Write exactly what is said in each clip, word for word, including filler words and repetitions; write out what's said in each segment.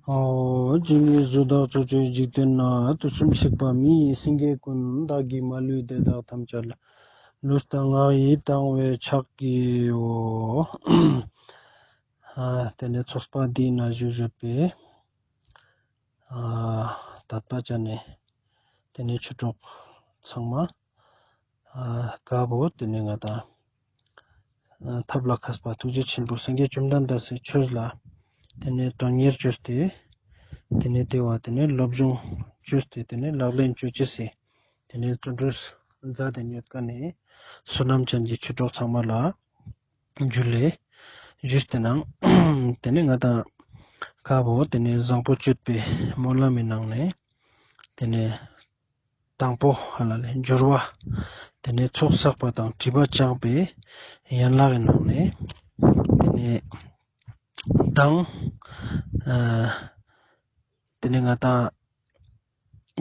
འོ། ཇི་སྙེད་སུ་དག་ཕྱོགས་བཅུའི་འཇིག་རྟེན་ན། དུས་གསུམ་གཤེགས་པ་མི་ཡི་སེང་གེ་ཀུན། བདག་གིས་མ་ལུས་དེ་དག་ཐམས་ཅད་ལ། ལུས་དང་ངག་ཡིད་དང་བས་ཕྱག་བགྱིའོ། ཨ། དེ་ནས་ཚོགས་པ་འདིའི་ནང་བཞུགས་ཡོད་པའི་ཨ་དད་པ་ཅན་ནི་དེ་ནས་ཆོས་གྲོགས་ཚང་མ་ཨ་དགའ་བོ་དེ་ནས་ང་དང་ཨ་ཐབས་ལ་མཁས་པ་ཐུགས་རྗེ་ཆེན་པོ་སངས་རྒྱས་བཅོམ་ལྡན་འདས་སི་ཆོས་ལ་དེ་ནས་དོན་གཉེར་བཅོས་ཏེ་དེ་ནས་དེ་བ་དེ་ནས་སློབ་སྦྱོང་བཅོས་ཏེ་དེ་ནས་ལག་ལེན་བཅོ་ཅེས་སི་དེ་ནས་བརྩོན་འགྲུས་མཛད་དེ་ཡོད་མཁན་ནི་བསོད་ནམས་ཅན་གྱི་ཆོས་གྲོགས་ཚང་མ་ལ་ཇུ་ལེ་ཞུས་ཏེ་ནང་། དེ་ནས་ང་དང་དགའ་བོ་དེ་ནས་བཟང་པོ་སྤྱོད་པའི་སྨོན་ལམ་མི་ནང་ནས་དེ་ནས་དང་པོ་ཧ་ལ་ལས་སྦྱོར་བ་དེ་ནས་ཚོགས་བསགས་པ་དང་སྒྲིབ་པ་སྦྱངས་པའི་ཡན་ལག་གི་ནང་ནས་དེ་ནས་དང་ཨ་དེ་ནས་ང་དང་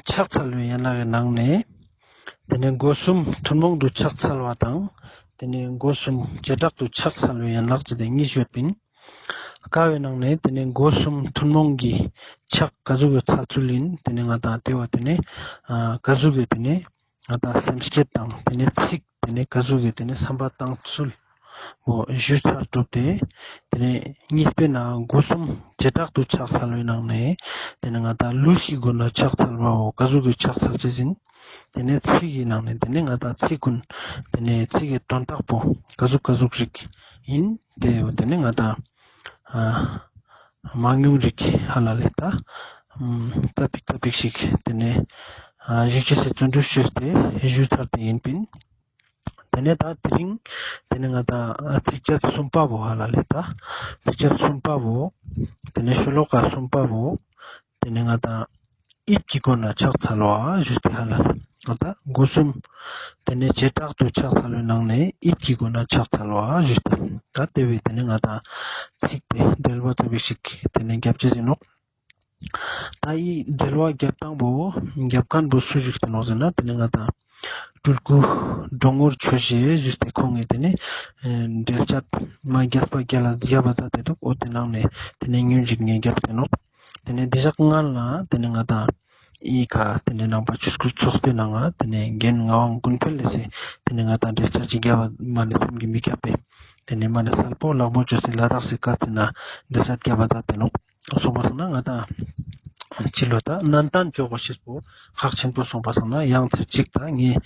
ཕྱག་འཚལ་བའི་ཡན་ལག་གི་ནང་ནས་དེ་ནས་སྒོ་གསུམ་ཐུན་མོང་དུ་ཕྱག་འཚལ་བ་དང་དེ་ནས་སྒོ་གསུམ་བྱེ་བྲག་ཏུ་ཕྱག་འཚལ་བའི་ཡན་ལག་ཅེས་ཏེ་གཉིས་ཡོད་པིན། དགའ་བོའི་ནང་ནས་དེ་ནས་སྒོ་གསུམ་ཐུན་མོང་གི་ཕྱག་ག་ཟུག་གི་འཚལ་ཚུལ་ཡིན། དེ་ནས་ང་དང་དེ་བ་དེ་ནས་ཨ་ག་ཟུག་གི་དེ་ནས་ང་དང་སེམས་བསྐྱེད་དང་དེ་ནས་ཚིག་དེ་ནས་ག་ཟུག་གི་དེ་ནས་བསམ་པ་བཏང་ཚུལ་བོ་ཞུས་ཚར་གྲུབ་སྟེ། དེ་ནས་གཉིས་པའི་ནང་སྒོ་གསུམ་བྱེ་བྲག་ཏུ་ཕྱག་འཚལ་བའི་ནང་ནས་དེ་ནས་ང་དང་ལུས་ཀྱི་སྒོ་ནས་ཕྱག་འཚལ་བའོ་ག་ཟུག་གི་ཕྱག་འཚལ་ཅེས་ཡིན། དེ་ནས་ཚིག་གི་ནང་ནས་དེ་ནས་ང་དང་ཚིག་ཀུན་དེ་ནས་ཚིག་གི་དོན་དག་པོ་ག་ཟུག་ག་ཟུག་ཞིག་ཡིན། དེ་དེ་ནས་ང་དང་ཨ་མང་ཉུང་ཞིག་ཧ་ལ་ལས་ད་ཨམ་ཙ་པིག་ཙ་པིག་ཞིག་དེ་ནས་ཨ་ཞུ་ཅེས་སི་བརྩོན་འགྲུས་བཅོས་ཏེ་ཞུས་ཚར་ཏེ་ཡིན་པིན། དེ་ནས་ད་དེ་རིང་དེ་ནས་ང་དང་ཚིགས་བཅད་གསུམ་པ་བོ་ཧ་ལ་ལས་ད་ཚིགས་བཅད་གསུམ་པ་བོ་དེ་ནས་ཤོ་ལོ་ཀ་གསུམ་པ་བོ་དེ་ནས་ང་དང་ཡིད་ཀྱི་སྒོ་ནས་ཕྱག་འཚལ་བ་ཞུས་ཏེ་ཧ་ལ་ལས་ང་དང་སྒོ་གསུམ་དེ་ནས་བྱེ་བྲག་ཏུ་ཕྱག་འཚལ་བའི་ནང་ནས་ཡིད་ཀྱི་སྒོ་ནས་ཕྱག་འཚལ་བ་ཞུས་ཏེ། ད་དེ་བས་དེ་ནས་ང་དང་ཚིག་དེ་འགྲེལ་བ་ཙ་པིག་ཞིག་དེ་ནས་རྒྱབ་ཅེས་ཡིན་ནོག། ད་ཡི་འགྲེལ་བ་རྒྱབ་སྟངས་པོ་རྒྱབ་མཁན་པོ་སུ་ཞིག་ཡིན་ནོག་ཟེར་ན་དེ་ནས་ང་དང་སྤྲུལ་སྐུ་འགྲོ་ངོར་ཆོས་ཞེས་ཞུས་ཏེ་ཁོང་གིས་དེ་ནས་ཨེ་འགྲེལ་བཤད་མ་རྒྱས་པ་རྒྱས་ལ་རྒྱས་པ་མཛད་དེ་འདུག། འོ་དེ་ནང་ནས་དེ་ནས་ཉུང་ཞིག་ངས་རྒྱབ་སྟེ་ནོག། དེ་ནས་འདི་ཞག་སྔན་ལ་དེ་ནས་ང་དང་ཡི་ག་དེ་ནས་ནང་པ་ཆོས་སྐུལ་ཚོགས་པའི་ནང་ང་དེ་ནས་རྒན་ངག་དབང་ཀུན་འཕེལ་ལས་སེ་དེ་ནས་ང་དང་འགྲེལ་བཤད་ཅིག་རྒྱབ་པ་མ་ནས་སེམས་ཀྱི་མི་ཁྱབ་པས་དེ་ནས་མ་ནས་གསལ་པོ་ལག་མོ་བཅོས་སེ་ལ་དྭགས་སི་སྐད་ཚིག་ནས་འགྲེལ་བཤད་རྒྱབ་པ་མཛད་དེ་ནོག། སོང་པ་སང་ན་ང་དང་ཕྱི་ལོ་ད་ནན་ཏན་ཅོ་གོ་ཤེས་པོ་ཁག་ཆེན་པོ་སོང་པ་སང་ན་ཡང་ཚེ་གཅིག་ད་ངས་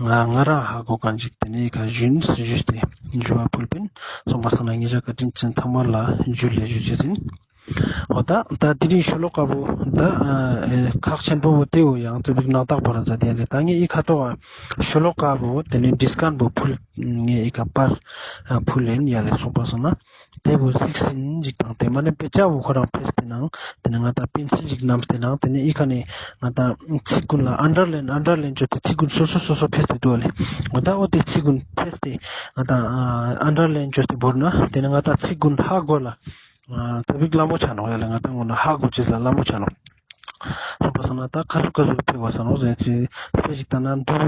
ང་ང་རང་ཧ་གོ་མཁན་ཅིག་དེ་ནས་ཡི་ག་ཞུན་ཞུས་ཏེ་ཞུ་བ་ཕུལ་པིན། སོང་པ་སང་ན་ཉེ་ཞ་བཀའ་དྲིན་ཅན་ཚང་མ་ལ་ཇུ་ལེ་ཞུ་ཅེས་ཡིན། འོ་ད་ད་དེ་རིང་ཤོ་ལོ་ཀ་བོ་ད་ཨ་ཁག་ཆེན་པོ་བོ་དེ་བོ་ཡང་ཙི་བིག་ནང་རྟགས་པོ་ར་ཛ་དེ་ལེ། ད་ངས་ཡི་ག་ཐོག་ཤོ་ལོ་ཀ་བོ་དེ་ནས་འབྲི་མཁན་བོ་ཕུལ་ངས་ཡི་ག་པར་ཨ་ཕུལ་ལེན་ཡ་ལེ། སོང་པ་སང་ན་དེ་བོ་གཟིགས་ཟིན་ཅིག་དང་དེ་མ་ནས་དཔེ་ཆ་བོ་ཁོ་རང་ཕེས་ཏེ་ནང་དེ་ནས་ང་དང་པིན་སིལ་ཅིག་བསྣམས་ཏེ་ནང་དེ་ནས་ཡི་ག་ནས་ང་དང་ཚིག་ཀུན་ལ་ཨན་ཌར་ལེན་ཨན་ཌར་ལེན་བཅོས་ཏེ་ཚིག་ཀུན་སོ་སོ་སོ་སོ་ཕེས་ཏེ་འདུག་ལེ། འོ་ད་འོ་དེ་ཚིག་ཀུན་ཕེས་ཏེ་ང་དང་ཨ་ཨན་ཌར་ལེན་བཅོས་ཏེ་བོར་ན་དེ་ནས་ང་དང་ཚིག་ཀུན་ཧ་གོ་ལ། ཨ་ཙ་བིག་ལ་མོ་ཆ་ནོག་ཡ་ལེ། ང་དང་ངོ་ན་ཧ་གོ་ཅེས་ལ་ལ་མོ་ཆ་ནོག། སོང་པ་སང་ན་ད་ཁ་ཟུག་ཁ་ཟུག་ཕེ་བ་ས་ནོག་ཟེར་ཅེས་དཔེ་ཞིག་ད་ན་འདུལ་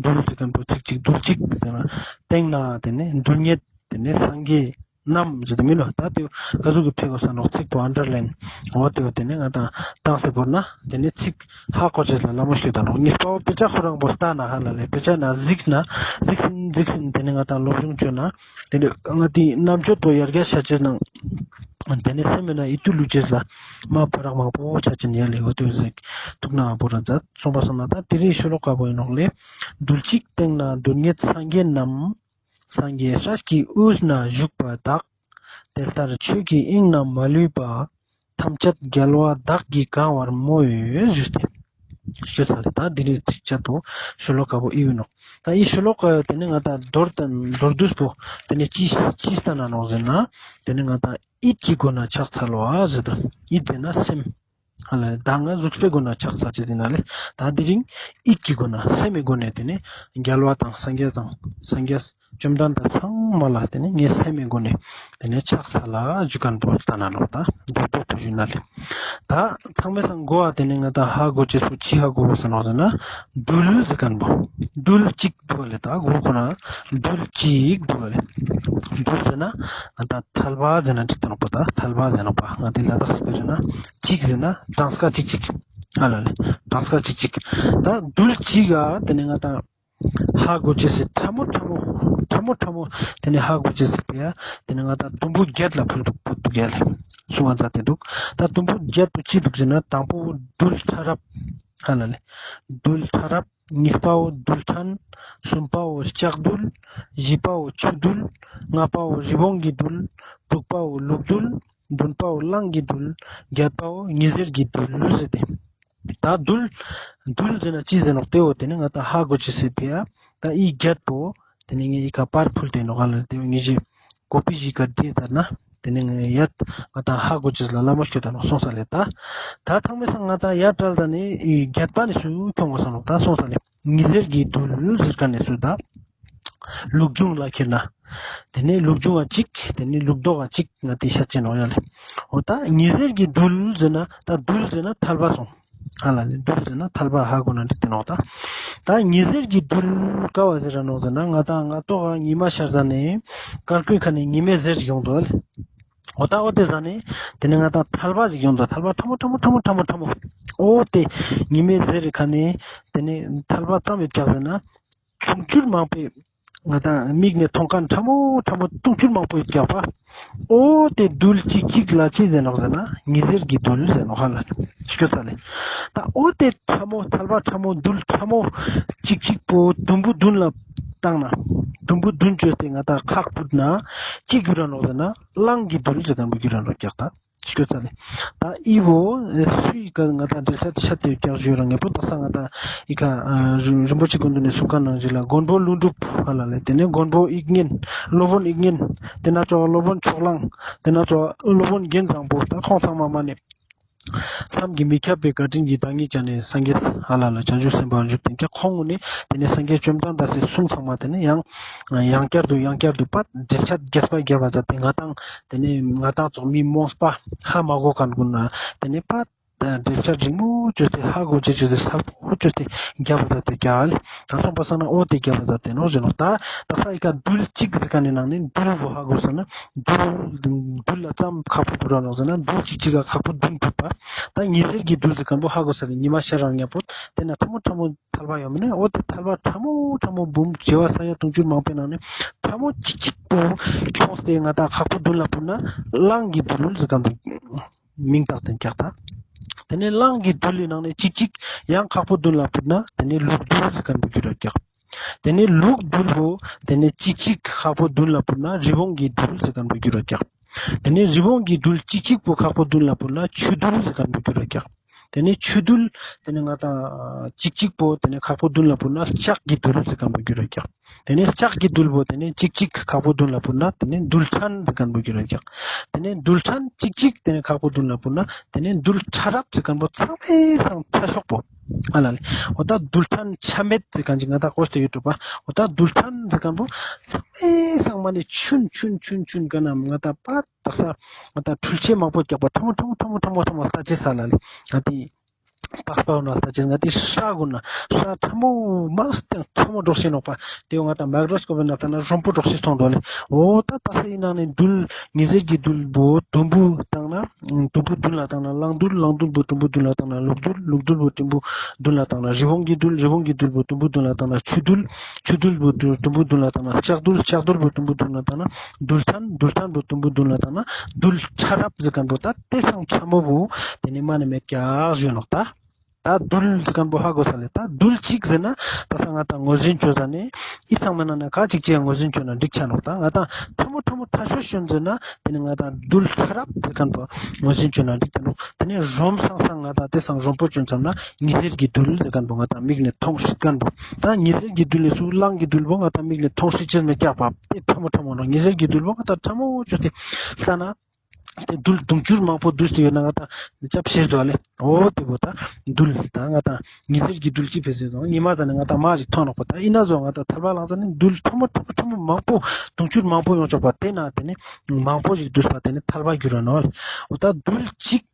འདུལ་ཟེར་མཁན་པོ་ཚིག་གཅིག་འདུལ་གཅིག་ཟེར་ན་སྟེང་ན་དེ་ནས་འདུལ་སྙེད་དེ་ནས་སངས་རྒྱས་རྣམས་ཟེར་ཏེ་མིན་ནོག། ད་དེ་ཁ་ཟུག་གི་ཕེ་བ་ས་ནོག་ཚིག་པོ་ཨན་ཌར་ལེན་འོ་དེ་བོ་དེ་ནས་ང་དང་བཏང་སྟེ་བོར་ན་དེ་ནས་ཚིག་ཧ་གོ་ཅེས་ལ་ལ་མོ་ཞིག་ད་ནོག། གཉིས་པ་བོ་དཔེ་ཆ་ཁོ་རང་བོ་ལྟ་ན་ཧ་ལ་ལེ། དཔེ་ཆ་ན་གཟིགས་ན་གཟིགས་ཟིན་གཟིགས་ཟིན་དེ་ནས་ང་དང་སློབ་སྦྱོང་བཅོས་ན། དེ་ནས་ང་དེའི་རྣམ་དཔྱོད་པོ་ཡར་རྒྱས་ཆ་ཅེས་ནང་དེ་ནས་སེམས་མེད་ན་ཡིད་དུ་ལུས་ཅེས་ལ་མ་ཕ་རག་མང་པོ་ཆ་ཅེས་ཡ་ལེ། འོ་དེ་ཟེར་ཐུག་ན་བོ་ར་ཛད། སོང་པ་སང་ན་ད་དེ་རིང་ཤོ་ལོ་ཀ་བོ་ཡིན་ནོག་ལེ། འདུལ་གཅིག་སྟེང་ན་འདུལ་སྙེད་སངས་རྒྱས་རྣམས། སངས་རྒྱས་སྲས་ཀྱི་དབུས་ན་བཞུགས་པ་དག། དེ་ལྟར་ཆོས་ཀྱི་དབྱིངས་རྣམས་མ་ལུས་པ། ཐམས་ཅད་རྒྱལ་བ་དག་གིས་གང་བར་མོས། ཞུས་ཏེ། ཞུས་ཚར་ལེ། ད་དེ་རིང་ཚིགས་བཅད་པོ་ཤོ་ལོ་ཀ་བོ་ཨི་ཡོད་ནོག། ད་ཨི་ཤོ་ལོ་ཀ་ཡོད་དེ་ནས་ང་དང་མདོར་དང་མདོར་བསྡུས་པོ་དེ་ནས་ཅི་ཅི་ལྟ་ན་ནོག་ཟེར་ན་དེ་ནས་ང་དང་ཡིད་ཀྱི་སྒོ་ནས་ཕྱག་འཚལ་བ་ཟེར་དོ། ཡིད་ཟེར་ན་སེམས། ཧ་ལ་ད་ང་གཟུགས་པོའི་སྒོ་ནས་ཕྱག་འཚལ་ཅེས་ཟེར་ན་ལེ། ད་དེ་རིང་ཡིད་ཀྱི་སྒོ་ནས་སེམས་མི་སྒོ་ནས་དེ་ནས་རྒྱལ་བ་དང་སངས་རྒྱས་དང་སངས་རྒྱས་བཅོམ་ལྡན་འདས་ཚང་མ་ལ་དེ་ནས་ངས་སེམས་མི་སྒོ་ནས་དེ་ནས་ཕྱག་འཚལ་ལ་འཇུག་མཁན་པོ་ལྟ་ན་ནོག། ད་མདོར་བསྡུས་ པོ་ཞུ་ན་ལེ། ད་ཚང་མའི་སང་གོ་བ་དེ་ནི་ང་ད་ཧ་གོ་ཅེས་པོ་ཅི་ཧ་གོ་བ་ཟེར་ནོག་ཟེར་ན་རྡུལ་ཟེར་ཁན་པོ། རྡུལ་གཅིག་འདུག་ག་ལེ། ད་གོ་ཁོ་ན་རྡུལ་གཅིག་འདུག་ག་ལེ། རྡུལ་ཟེར་ན་ང་ད་ཐལ་བ་ཟེར་ན་འགྲིག་ཏེ་ནོག་པ། ད་ཐལ་བ་ཟེར་ནོག་པ། ང་དེ་ལ་དྭགས་སི་སྤེ་ར་ན་གཅིག་ཟེར་ན་གྲངས་ཀ་གཅིག་གཅིག་ཧ་ལ་ལེ། གྲངས་ཀ་གཅིག་གཅིག། ད་རྡུལ་གཅིག་ག་དེ་ནི་ང་ད་ཧ་གོ་ཅེས་སི་ཕྲ་མོ་ཕྲ་མོ་ཕྲ་མོ་ཕྲ་མོ་དེ་ནི་ཧ་གོ་ཅེས་སི་ཕི་ཡ་དེ་ནི་ང་ད་དུམ་བུ་བརྒྱད་ལ་ཕུལ་འདུག་ཕུལ་འདུག་ཡ་ལེ། གསུང་བ་མཛད་དེ་འདུག། ད་དུམ་བུ་བརྒྱད་པོ་ཅི་འདུག་ཟེར་ན་དང་པོ་རྡུལ་ཕྲ་རབ་ཧ་ལ་ལེ། རྡུལ་ཕྲ་རབ། གཉིས་པའོ་རྡུལ་ཕྲན། གསུམ་པའོ་ལྕགས་རྡུལ། བཞི་པའོ་ཆུ་རྡུལ། ལྔ་པའོ་རི་བོང་གི་རྡུལ། དྲུག་པའོ་ལུག་རྡུལ། བདུན་པའོ་གླང་གི་རྡུལ། བརྒྱད་པའོ་ཉི་ཟེར་གྱི་རྡུལ་ཟེར་ཏེ། ད་རྡུལ་རྡུལ་ཟེར་ན་ཅི་ཟེར་ནོག་དེ་བོ་དེ་ནི་ང་ད་ཧ་གོ་ཅེས་སི་ཕི་ཡ་ད་འི་བརྒྱད་པོ་དེ་ནི་ངས་འི་ཀ་པར་ཕུལ་ཏེ་ནོག་ག་ལེ། དེ་བོ་ངེས་ཤེས་ཀོ་པི་ཞིག་ག་བྲིས་ཚར་ན་དེ་ནི་ངས་ཡ་ད་ང་ད་ཧ་གོ་ཅེས་ལ་ལ་མོ་སྐྱོད་ད་ནོག་སོང་ས་ལེ། ད་ད་ཚང་མའི་སང་ང་ད་ཡ་བྲལ་ད་ནི་འི་བརྒྱད་པ་ནི་སུ་ཁྱོང་གོ་ས་ནོག་ད་སོང་ས་ལེ། ཉི་ཟེར་གྱི་རྡུལ་ཟེར་ཁན་ནི་སུ་ད་ལུག་ཆུང་ལ་ཁྱེར་ན་དེ་ནི་ལུག་ཆུང་ང་གཅིག་དེ་ནི་ལུག་རྡོག་ག་གཅིག་ང་དེ་ཤད་ཅེས་ནོག་ཡ་ལེ། འོ་ད་ཉི་ཟེར་གྱི་རྡུལ་ཟེར་ན་ད་རྡུལ་ཟེར་ན་ཐལ་བ་སོང་ཧ་ལ་ལེ། རྡུལ་ཟེར་ན་ཐལ་བ་ཧ་གོ་ན་འགྲིག་ཏེ་ནོག། ད་ད་ཉི་ཟེར་གྱི་རྡུལ་ག་བ་ཟེར་ར་ནོག་ཟེར་ན་ང་ད་ང་ཏོག་ག་ཉི་མ་ཤར་ཟ་ནེ་དཀར་ཀོའི་ཁ་ནེ་ཉི་མའི་ཟེར་ཡོང་དོ་ལེ། འོ་ད་འོ་དེ་ཟ་ནེ་དེ་ནི་ང་ད་ཐལ་བ་ཞིག་ཡོང་དོ། ཐལ་བ་ཕྲ་མོ་ཕྲ་མོ་ཕྲ་མོ་ཕྲ་མོ་ཕྲ་མོ། འོ་དེ་ཉི་མའི་ཟེར་ཁ་ནེ་དེ་ནི་ཐལ་བ་ཙམ་ཡོད་ཀྱག་ཟེར་ན་དུང་ཕྱུར་མང་པོའི་ང་ད་མིག་ནེ་མཐོང་ཁན་ཕྲ་མོ་ཕྲ་མོ་དུང་ཕྱུར་མང་པོ་ཡོད་ཀྱག་པ། འོ་དེ་རྡུལ་གཅིག་གཅིག་ལ་ཅི་ཟེར་ནོག་ཟེར་ན་ཉི་ཟེར་གྱི་རྡུལ་ཟེར་ནོག་ཧ་ལ་ལེ། ཤད་ཚར་ལེ། ད་འོ་དེ་ཕྲ་མོ་ཐལ་བ་ཕྲ་མོ་རྡུལ་ཕྲ་མོ་གཅིག་གཅིག་པོ་དུམ་བུ་བདུན་ལ་བཏང་ན་དུམ་བུ་བདུན་བཅོས་ཏེ་ང་ད་ཁག་ཕུད་ན་ཅི་གྱུར་ར་ནོག་ཟེར་ན་གླང་གི་རྡུལ་ཟེར་ཁན་པོ་གྱུར་ར་ནོག་ཀྱག་ད། ཤད་ཚར་ལེ། ད་འི་བོ་སུའི་ཀ་ང་ད་འགྲེལ་བཤད་ཆ་དེ་ཀྱག་ཞུ་ར་ངེས་པོ་དག་ས་ང་ད་འི་ཀ་རིན་པོ་ཆེ་སྐུ་མདུན་ནི་གསུང་ཁན་ནང་བཞིན་ལ་མགོན་པོ་ཀླུ་སྒྲུབ་ཧ་ལ་ལེ། དེ་ནེ་མགོན་པོ་དབྱིག་གཉེན། སློབ་དཔོན་དབྱིག་གཉེན། དེ་ན་ཙོགས་སློབ་དཔོན་ཕྱོགས་གླང་། དེ་ན་ཙོགས་སློབ་དཔོན་རྒྱན་བཟང་པོ། ད་ཁོང་ཚང་མ་མ་ནེ་བསམ་གྱིས་མི་ཁྱབ་པའི་བཀའ་དྲིན་གྱི་བདག་ཉིད་ཅན་ནི་སངས་རྒྱས་ཧ་ལ་ལ་བྱང་ཆུབ་སེམས་དཔའ་བཞུགས་ཏེ་ཀྱག། ཁོང་ངོ་ནེ་དེ་ནེ་སངས་རྒྱས་བཅོམ་ལྡན་འདས་སི་གསུང་ཚང་མ་དེ་ནེ་ཡང་ཡང་བསྐྱར་དུ་ཡང་བསྐྱར་དུ་པ་འགྲེལ་བཤད་རྒྱས་པ་རྒྱབ་པ་མཛད་དེ་ང་ཏང་དེ་ནེ་ང་ཏང་ཙོགས་མི་རྨོངས་པ་ཧ་མ་གོ་ཁན་གུན་ན་དེ་ནེ་པ་འགྲེལ་བཤད་རིང་མོ་བཅོས་ཏེ་ཧ་གོ་ཅེས་བཅོས་ཏེ་གསལ་པོ་བཅོས་ཏེ་རྒྱབ་པ་མཛད་དེ་ཀྱག་ལེ། ད་སོང་པ་སང་ན་འོ་དེ་རྒྱབ་པ་མཛད་དེ་ནོག་ཞུ་ནོག། ད་དག་ས་འི་ཀ་རྡུལ་གཅིག་ཟེར་ཁན་ནི་ནང་ནེ་རྡུལ་བོ་ཧ་གོ་ས་ན་རྡུལ་རྡུལ་ལ་ཙམ་ཁག་པོ་བུ་ར་ནོག་ཟེར་ན་རྡུལ་གཅིག་གཅིག་ག་ཁག་པོ་བདུན་ཕུད་པ། ད་ཉི་ཟེར་གྱི་རྡུལ་ཟེར་ཁན་བོ་ཧ་གོ་ས་ནེ་ཉི་མ་ཤར་རང་ཉམ་པོ་དེ་ན་ཕྲ་མོ་ཕྲ་མོ་ཐལ་བ་ཡོད་མ་ནེ་འོ་དེ་ཐལ་བ་ཕྲ་མོ་ཕྲ་མོ་འབུམ་བྱེ་བ་ས་ཡ་དུང་ཕྱུར་མང་པོའི་ནང་ནེ་ཕྲ་མོ་གཅིག་གཅིག་པོ་ཁྱོངས་ཏེ་ང་ཏང་ཁག་པོ་བདུན་ལ་ཕུད་ན་གླང་གི་རྡུལ་ཟེར་ཁན་བོ་མིང་བཏགས་ཏེ་ཀྱག་ད། དེ་ནེ་གླང་གི་རྡུལ་ལི་ནང་ནེ་གཅིག་གཅིག་ཡང་ཁག་པོ་བདུན་ལ་ཕུད་ན་དེ་ནེ་ལུག་རྡུལ་ཟེར་ཁན་བོ་གྱུར་ར་ཀྱག། དེ་ནེ་ལུག་རྡུལ་བོ་དེ་ནེ་གཅིག་གཅིག་ཁག་པོ་བདུན་ལ་ཕུད་ན་རི་བོང་གི་རྡུལ་ཟེར་ཁན་བོ་གྱུར་ར་ཀྱག། དེ་ནེ་རི་བོང་གི་རྡུལ་གཅིག་གཅིག་པོ་ཁག་པོ་བདུན་ལ་ཕུད་ན་ཆུ་རྡུལ་ཟེར་ཁན་བོ་གྱུར་ར་ཀྱག། དེ་ནེ་ཆུ་རྡུལ་དེ་ནེ་ང་ཏང་གཅིག་གཅིག་པོ་དེ་ནེ་ཁག་པོ་བདུན་ལ་ཕུད་ན་ལྕགས་ཀྱི་རྡུལ་ཟེར་ཁན་བོ་གྱུར་ར་ཀྱག། དེ་ནེ་ལྕགས་ཀྱི་རྡུལ་བོ་དེ་ནེ་གཅིག་གཅིག་ཁག་པོ་བདུན་ལ་ཕུད་ན་དེ་ནེ་རྡུལ་ཕྲན་ཟེར་ཁན་བོ་གྱུར་ར་ཀྱག། དེ་ནེ་རྡུལ་ཕྲན་གཅིག་གཅིག་དེ་ནེ་ཁག་པོ་བདུན་ལ་ཕུད་ན་དེ་ནེ་རྡུལ་ཕྲ་རབ་ཟེར་ཁན་བོ་ཚང་མའི་སང་ཕྲ་ཤོས་པོ་ཨ་ལ་ལེ། འོ་ད་རྡུལ་ཕྲན་ཆ་མེད་ཟེར་ཁན་ཅིག་ང་ཏང་ཀོས་ཏེ་ཡོད་གྲུབ་པ། འོ་ད་རྡུལ་ཕྲན་ཟེར་ཁན་བོ་ཚང་མའི་སང་མ་ནེ་ཆུན་ཆུན་ཆུན་ཆུན་ག་ན་ང་ཏང་པ་དག་ས་ང་ཏང་འཕྲུལ་ཆས་མང་པོ་རྒྱག་པ་ཕྲ་མོ་ཕྲ་མོ་ཕྲ་མོ་ཕྲ་མོ་ལྟ་ཅེས་ས་ལ་ལེ། ང་ཏི་པགས་པ་འོ་ན་ལྟ་ཅེས་ང་ཏི་སྲ་གུན་ན་སྲ་ཕྲ་མོ་མ་སྟེང་ཕྲ་མོ་སྒྲོག་ཤེས་ནོག་པ། དེ་བོ་ང་ཏང་མའི་ཀྲོ་སྐོབ་ནང་ལྟ་ན་རོམ་པོ་སྒྲོག་ཤེས་ཐོང་དོ་ལེ། འོ་ད་དག་ས་འི་ནང་ནེ་རྡུལ་ཉི་ཟེར་གྱི་རྡུལ་བོ་དུམ་བུ་བཏང་ན་དུམ་བུ་བདུན་ལ་བཏང་ན་གླང་རྡུལ། གླང་རྡུལ་བོ་དུམ་བུ་བདུན་ལ་བཏང་ན་ལུག་རྡུལ། ལུག་རྡུལ་བོ་དུམ་བུ་བདུན་ལ་བཏང་ན་རི་བོང་གི་རྡུལ། རི་བོང་གི་རྡུལ་བོ་དུམ་བུ་བདུན་ལ་བཏང་ན་ཆུ་རྡུལ། ཆུ་རྡུལ་བོ་དུམ་བུ་བདུན་ལ་བཏང་ན་ལྕགས་རྡུལ། ལྕགས་རྡུལ་བོ་དུམ་བུ་བདུན་ལ་བཏང་ན་རྡུལ་ཕྲན། རྡུལ་ཕྲན་བོ་དུམ་བུ་བདུན་ལ་བཏང་ན་རྡུལ་ཕྲ་རབ་ཟེར་ཁན་བོ་ད་དེ་སང་ཕྲ་མོ་བོ་དེ་ནེ་མ་ནེ་མེད་ཀྱག་ཞུ་ནོག་ད། ད་རྡུལ་ཟེར་ཁན་བོ་ཧ་གོ་ས་ལེ། ད་རྡུལ་གཅིག་ཟེར་ན་དག་ས་ང་ཏང་ངོས་འཛིན་བཅོས་ས་ནེ་འི་ཚང་མའི་ནང་ནེ་ཁ་ཅིག་ཅིག་ཡང་ངོས་འཛིན་བཅོས་ན་འགྲིག་ཆ་ནོག། ད་ང་ཏང་ཕྲ་མོ་ཕྲ་མོ་ཕྲ་ཤོས་ཤོས་ཟེར་ན་དེ་ནེ་ང་ཏང་རྡུལ་ཕྲ་རབ་ཟེར་ཁན་བོ་ངོས་འཛིན་བཅོས་ན་འགྲིག་ད་ནོག། དེ་ནེ་རོམ་སང་སང་ང་ཏང་དེ་སང་རོམ་པོ་བཅོས་ཙམ་ན་ཉི་ཟེར་གྱི་རྡུལ་ཟེར་ཁན་བོ་ང་ཏང་མིག་ནེ་མཐོང་སྲིད་ཁན་བོ། ད་ཉི་ཟེར་གྱི་རྡུལ་ལས་སུ་གླང་གི་རྡུལ་བོ་ང་ཏང་མིག་ནེ་མཐོང་སྲིད་ཅེས་མེད་ཀྱག་པ། དེ་ཕྲ་མོ་ཕྲ་མོ་ནོག། ཉི་ཟེར་གྱི་རྡུལ་བོ་ང་ཏང་ཕྲ་མོ་བཅོས་ཏེ་ལྟ་ན་ ཏེ་རྡུལ་དུང་ཕྱུར་མང་པོ་འདུས་ཏེ་ཡོད་ན་ང་ཏང་ཆབ་ཤེས་དོ་ལེ། འོ་ཏེ་བོ་ད་རྡུལ་ད་ང་ཏང་ཉི་ཟེར་གྱི་རྡུལ་ཅི་ཕེ་ཟེར་དོ་ཉི་མ་ཟ་ནེ་ང་ཏང་མ་ཞིག་ཐོན་ནོག་པ། ད་ཨིན་ན་ཟོ་ང་ཏང་ཐལ་བ་ལངས་ཟ་ནེ་རྡུལ་ཕྲ་མོ་ཕྲ་མོ་ཕྲ་མོ་མང་པོ་དུང་ཕྱུར་མང་པོ་ཡོང་ཆོག་པ། ཏེ་ན་ཏེ་ནེ་མང་པོ་ཞིག་འདུས་པ་ཏེ་ནེ་ཐལ་བ་གྱུར་ར་ནོག་ལེ། འོ་ད་རྡུལ་གཅིག་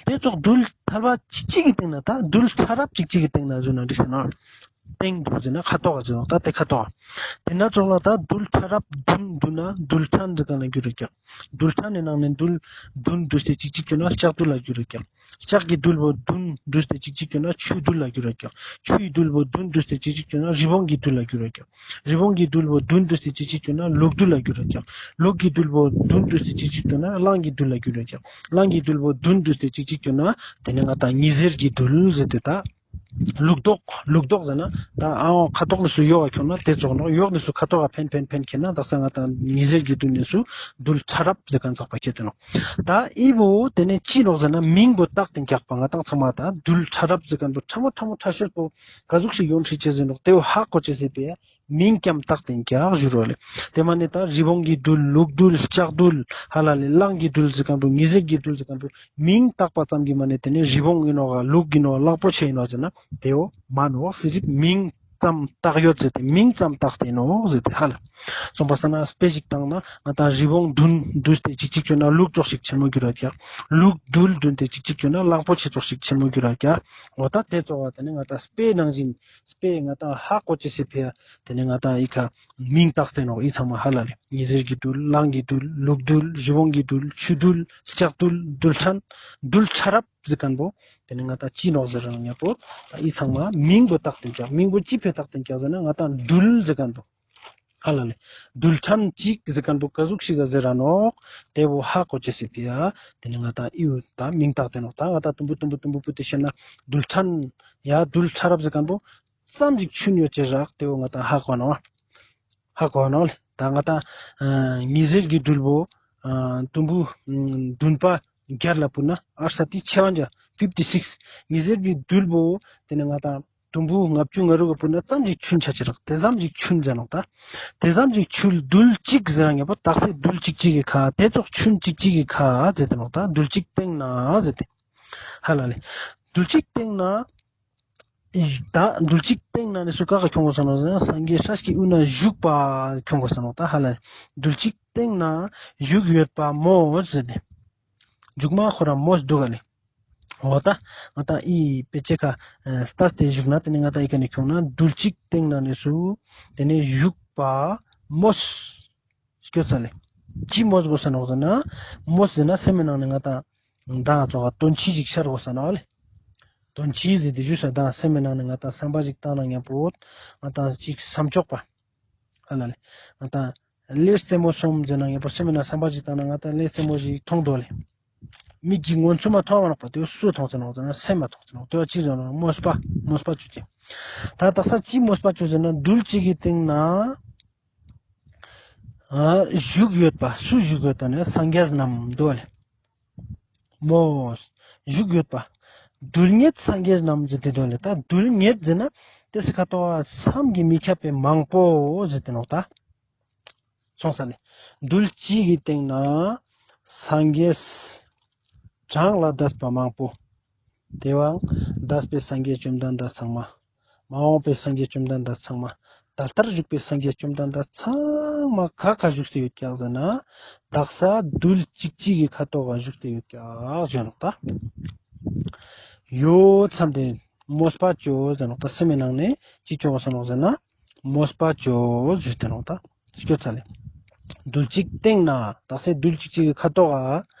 ཏེ་ཙོགས་རྡུལ་ཐལ་བ་གཅིག་གཅིག་གི་སྟེང་ན་ད་རྡུལ་ཕྲ་རབ་གཅིག་གཅིག་གི་སྟེང་ན་ཟེར་ན་འགྲིག་ཟེར་ན། སྟེང་དུ་ཟེར་ན་ཁ་ཐོག་ག་ཟེར་ནོག་ད་ཏེ་ཁ་ཐོག་ག། ཏེ་ན་ཙོགས་ལ་ད་རྡུལ་ཕྲ་རབ་བདུན་འདུས་ན་རྡུལ་ཕྲན་ཟེར་ཁན་ལ་གྱུར་ར་ཀྱག། རྡུལ་ཕྲན་ནི་ནང་ནེ་རྡུལ་བདུན་འདུས་ཏེ་གཅིག་གཅིག་གྱུར་ན་ལྕགས་རྡུལ་ལ་གྱུར་ར་ཀྱག། ལྕགས་ཀྱི་རྡུལ་བོ་བདུན་འདུས་ཏེ་གཅིག་གཅིག་གྱུར་ན་ཆུའི་རྡུལ་ལ་གྱུར་ར་ཀྱག། ཆུའི་རྡུལ་བོ་བདུན་འདུས་ཏེ་གཅིག་གཅིག་གྱུར་ན་རི་བོང་གི་རྡུལ་ལ་གྱུར་ར་ཀྱག། རི་བོང་གི་རྡུལ་བོ་བདུན་འདུས་ཏེ་གཅིག་གཅིག་གྱུར་ན་ལུག་རྡུལ་ལ་གྱུར་ར་ཀྱག། ལུག་གི་རྡུལ་བོ་བདུན་འདུས་ཏེ་གཅིག་གཅིག་གྱུར་ན་གླང་གི་རྡུལ་ལ་གྱུར་ར་ཀྱག། གླང་གི་རྡུལ་བོ་བདུན་འདུས་ཏེ་གཅིག་གཅིག་གྱུར་ན་ཏེ་ནེ་ང་ཏང་ཉི་ཟེར་གྱི་རྡུལ་ཟེར་ཏེ་ད། ལུག་རྡོག་ལུག་རྡོག་ཟེར་ན་ད་ཨ་ཁ་ཐོག་ནེ་སུ་ཡོག་ག་ཁྱོང་ན་ཏེ་ཙོགས་ནོག། ཡོག་ནེ་སུ་ཁ་ཐོག་ག་ཕེན་ཕེན་ཕེན་ཁྱེར་ན་དག་ས་ང་ཏང་ཉི་ཟེར་གྱི་རྡུལ་ནེ་སུ་རྡུལ་ཕྲ་རབ་ཟེར་ཁན་ཚག་པ་ཁྱེར་ཏེ་ནོག། ད་ཨི་བོ་ཏེ་ནེ་ཅི་ནོག་ཟེར་ན་མིང་བོ་བཏགས་ཏེ་ཀྱག་པ། ང་ཏང་ཚང་མ་ད་རྡུལ་ཕྲ་རབ་ཟེར་ཁན་བོ་ཕྲ་མོ་ཕྲ་མོ་ཕྲ་ཤོས་པོ་ག་ཟུག་ཞིག་ཡོང་ཤེས་ཅེས་ཟེར་ནོག། ཏེ་བོ་ཧ་གོ་ཅེས་ཟེར་པའི་མིང་ཀྱང་བཏགས་ཏེ་ཀྱག་ཞུ་རོ་ལེ། ཏེ་མ་ནེ་ད་རི་བོང་གི་རྡུལ་ལུག་རྡུལ་ལྕགས་རྡུལ་ཧ་ལ་ལེ་གླང་གི་རྡུལ་ཟེར་ཁན་བོ་ཉི་ཟེར་གྱི་རྡུལ་ཟེར་ཁན་བོ་མིང་བཏགས་པ་ཙམ་གྱིས་མ་ནེ་ཏེ་ནེ་རི་བོང་ཨིན་ནོག་ག་ལུག་ཨིན་ནོག་ག་གླང་པོ་ཆེ་ཨིན་ནོག་ཟེར་ན་ཏེ་བོ་མན་ནོག་ཟེར་རིག་མིང་ཙམ་བཏགས་ཡོད་ཟེར་ཏེ་མིང་ཙམ་བཏགས་ཏེ་ནོག་ཟེར་ཏེ་ཧ་ལ། སོང་པ་སང་ན་དཔེ་ཞིག་བཏང་ན་ང་ཏང་རི་བོང་བདུན་འདུས་ཏེ་གཅིག་གཅིག་གྱུར་ན་ལུག་ཙོགས་ཤིག་ཆེན་མོ་གྱུར་ར་ཀྱག། ལུག་རྡུལ་བདུན་ཏེ་གཅིག་གཅིག་གྱུར་ན་གླང་པོ་ཆེ་ཙོགས་ཤིག་ཆེན་མོ་གྱུར་ར་ཀྱག། འོ་ད་ཏེ་ཙོགས་པ་ཏེ་ནེ་ང་ཏང་དཔེ་ནང་བཞིན་དཔེ་ང་ཏང་ཧ་གོ་ཅེས་ཟེར་ཕི་ཡ་ཏེ་ནེ་ང་ཏང་ཨི་ཁ་མིང་བཏགས་ཏེ་ནོག། ཨི་ཚང་མ་ཧ་ལ་ལེ། ཉི་ཟེར་གྱི་རྡུལ་གླང་གི་རྡུལ་ལུག་རྡུལ་རི་བོང་གི་རྡུལ་ཆུ་རྡུལ་ལྕགས་རྡུལ་རྡུལ་ཕྲན་རྡུལ་ཕྲ་རབ་ཟེར་ཁན་བོ་ཏེ་ནེ་ང་ཏང་ཅི་ནོག་ཟེར་ར་ཉམ་པོ་ད་ཨི་ཚང་མ་མིང་བོ་བཏགས་ཏེ་ཀྱག། མིང་བོ་ཅི་ཕི་བཏགས་ཏེ་ཀྱག་ཟེར་ན་ང་ཏང་རྡུལ་ཟེར་ཁན་བོ་ཧ་ལ་ལེ། རྡུལ་ཕྲན་གཅིག་ཟེར་ཁན་བོ་ག་ཟུག་ཞིག་ག་ཟེར་ར་ནོག་ཏེ་བོ་ཧ་གོ་ཅེས་ཟེར་ཕི་ཡ་ཏེ་ནེ་ང་ཏང་ཨི་བོ་ད་མིང་བཏགས་ཏེ་ནོག། ད་ང་ཏང་དུམ་བུ་དུམ་བུ་དུམ་བུ་ཕུད་དེ་ཤད་ན་རྡུལ་ཕྲན་ཡ་རྡུལ་ཕྲ་རབ་ཟེར་ཁན་བོ་ཙམ་ཞིག་ཆུན་ཡོད་ཅེས་རག་ཏེ་བོ་ང་ཏང་ཧ་གོ་ནོག། ཧ་གོ་ནོག་ལེ། ད་ང་ཏང་ཨ་ཉི་ཟེར་གྱི་རྡུལ་བོ་ཨ་དུམ་བུ་ཨ་བདུན་པ་བརྒྱད་ལ་ཕུད་ན་ཨར་ས་ཏི་ཆེ་བ་འཇའ་ཕིབ་ཊི་སིགས། ཉི་ཟེར་གྱི་རྡུལ་བོ་ཏེ་ནེ་ང་ཏང་དུམ་བུ་ལྔ་བཅུ་ང་དྲུག་ག་ཕུད་ན་ཙམ་ཞིག་ཆུན་ཆ་ཅེས་རག། ཏེ་ཙམ་ཞིག་ཆུན་ཟེར་ནོག་ད། ཏེ་ཙམ་ཞིག་ཆུན་རྡུལ་གཅིག་ཟེར་ར་ཉམ་པོ་དག་ས་རྡུལ་གཅིག་གཅིག་གི་ཁ་ཏེ་ཙོགས་ཆུན་གཅིག་གཅིག་གི་ཁ་ཟེར་ཏེ་ནོག་ད། རྡུལ་གཅིག་སྟེང་ན་ཟེར་ཏེ་ཧ་ལ་ལེ། རྡུལ་གཅིག་སྟེང་ན་ད་རྡུལ་གཅིག་སྟེང་ན་ནི་སུ་ག་ག་ཁྱོང་གོས་ས་ནོག་ཟེར་ན་སངས་རྒྱས་སྲས་ཀྱི་དབུས་ན་བཞུགས་པ་ཁྱོང་གོས་ས་ནོག་ད་ཧ་ལ། རྡུལ་གཅིག་སྟེང་ན་བཞུགས་ཡོད་པ་མོ་ཟེར་ཏེ། མཇུག་མ་ཁོ་རང་མོ་འདུག་ག་ལེ། འོ་ད་ང་ཏང་ཨི་དཔེ་ཆའི་ཁ་ལྟས་ཏེ་བཞུགས་ན་ཏེ་ནེ་ང་ཏང་ཨི་ཀ་ནེ་ཁྱོང་ན་རྡུལ་གཅིག་སྟེང་ན་ནི་སུ་ཏེ་ནེ་བཞུགས་པ་མོ་སྐྱོ་ཚ་ལེ། ཅི་མོ་གོས་ས་ནོག་ཟེར་ན་མོ་ཟེར་ན་སེམས་ནང་ནེ་ང་ཏང་མདང་ཙོགས་དོན་སྤྱི་ཞིག་ཤར་གོས་ས་ནོག་ལེ། དོན་སྤྱི་ཟེར་ཏེ་ཞུ་ས་དང་སེམས་ནང་ནེ་ང་ཏང་བསམ་པ་ཞིག་བཏང་ན་ཉམ་པོ་ང་ཏང་ཅིག་བསམ་ཆོག་པ་ཧ་ལ་ལེ། ང་ཏང་ལས་རྩེ་མོ་སོམ་ཟེར་ན་ཉམ་པོ་སེམས་ནང་བསམ་པ་ཞིག་བཏང་ན་ང་ཏང་ལས་རྩེ་མོ་ཞིག་མཐོང་དོ་ལེ། མིག་གི་ངོ་ཚུལ་མ་མཐོང་བ་ནོག་པ། ཏེ་སུ་མཐོང་ས་ནོག་ཟེར་ན་སེམས་མ་མཐོང་ས་ནོག། ཏེ་བ་ཅི་ཟེར་ན་མོས་པ་མོས་པ་ཅོ་ཅེས། ད་དག་ས་ཅི་མོས་པ་ཅོ་ཟེར་ན་རྡུལ་གཅིག་གི་སྟེང་ན་ཨ་བཞུགས་ཡོད་པ། སུ་བཞུགས་ཡོད་པ་ནི་སངས་རྒྱས་རྣམས་འདུག་ལེ། མོ་བཞུགས་ཡོད་པ། རྡུལ་སྙེད་སངས་རྒྱས་རྣམས་ཟེར་ཏེ་འདུག་ལེ། ད་རྡུལ་སྙེད་ཟེར་ན་ཏེ་སི་ཁ་ཏོ་བསམ་གྱིས་མི་ཁྱབ་པའི་མང་པོ་ཟེར་ཏེ་ནོག་ད། སོང་ས་ལེ། རྡུལ་གཅིག་གི་སྟེང་ན་སངས་རྒྱས་གྲངས་ལས་འདས་པ་མང་པོ། ཏེ་བོའང་འདས་པའི་སངས་རྒྱས་བཅོམ་ལྡན་འདས་ཚང་མ། མ་འོངས་པའི་སངས་རྒྱས་བཅོམ་ལྡན་འདས་ཚང་མ། ད་ལྟར་བཞུགས་པའི་སངས་རྒྱས་བཅོམ་ལྡན་འདས་ཚང་མ་ག་ག་བཞུགས་ཏེ་ཡོད་ཀྱག་ཟེར་ན། དག་ས་རྡུལ་གཅིག་གཅིག་གི་ཁ་ཐོག་ག་བཞུགས་ཏེ་ཡོད་ཀྱག་ཟེར་ནོག་ད། ཡོད་བསམ་སྟེ་མོས་པ་ཅོ་ཟེར་ནོག་ད། སེམས་ནང་ནེ་ཅི་ཅོ་གོས་ས་ནོག་ཟེར་ན་མོས་པ་ཅོ་ཟེར་ཏེ་ནོག་ད། སྐྱོ་ཚ་ལེ། རྡུལ་གཅིག་སྟེང་ན་དག་ས་རྡུལ་གཅིག་གཅིག་གི་ཁ་ཐོག་ག་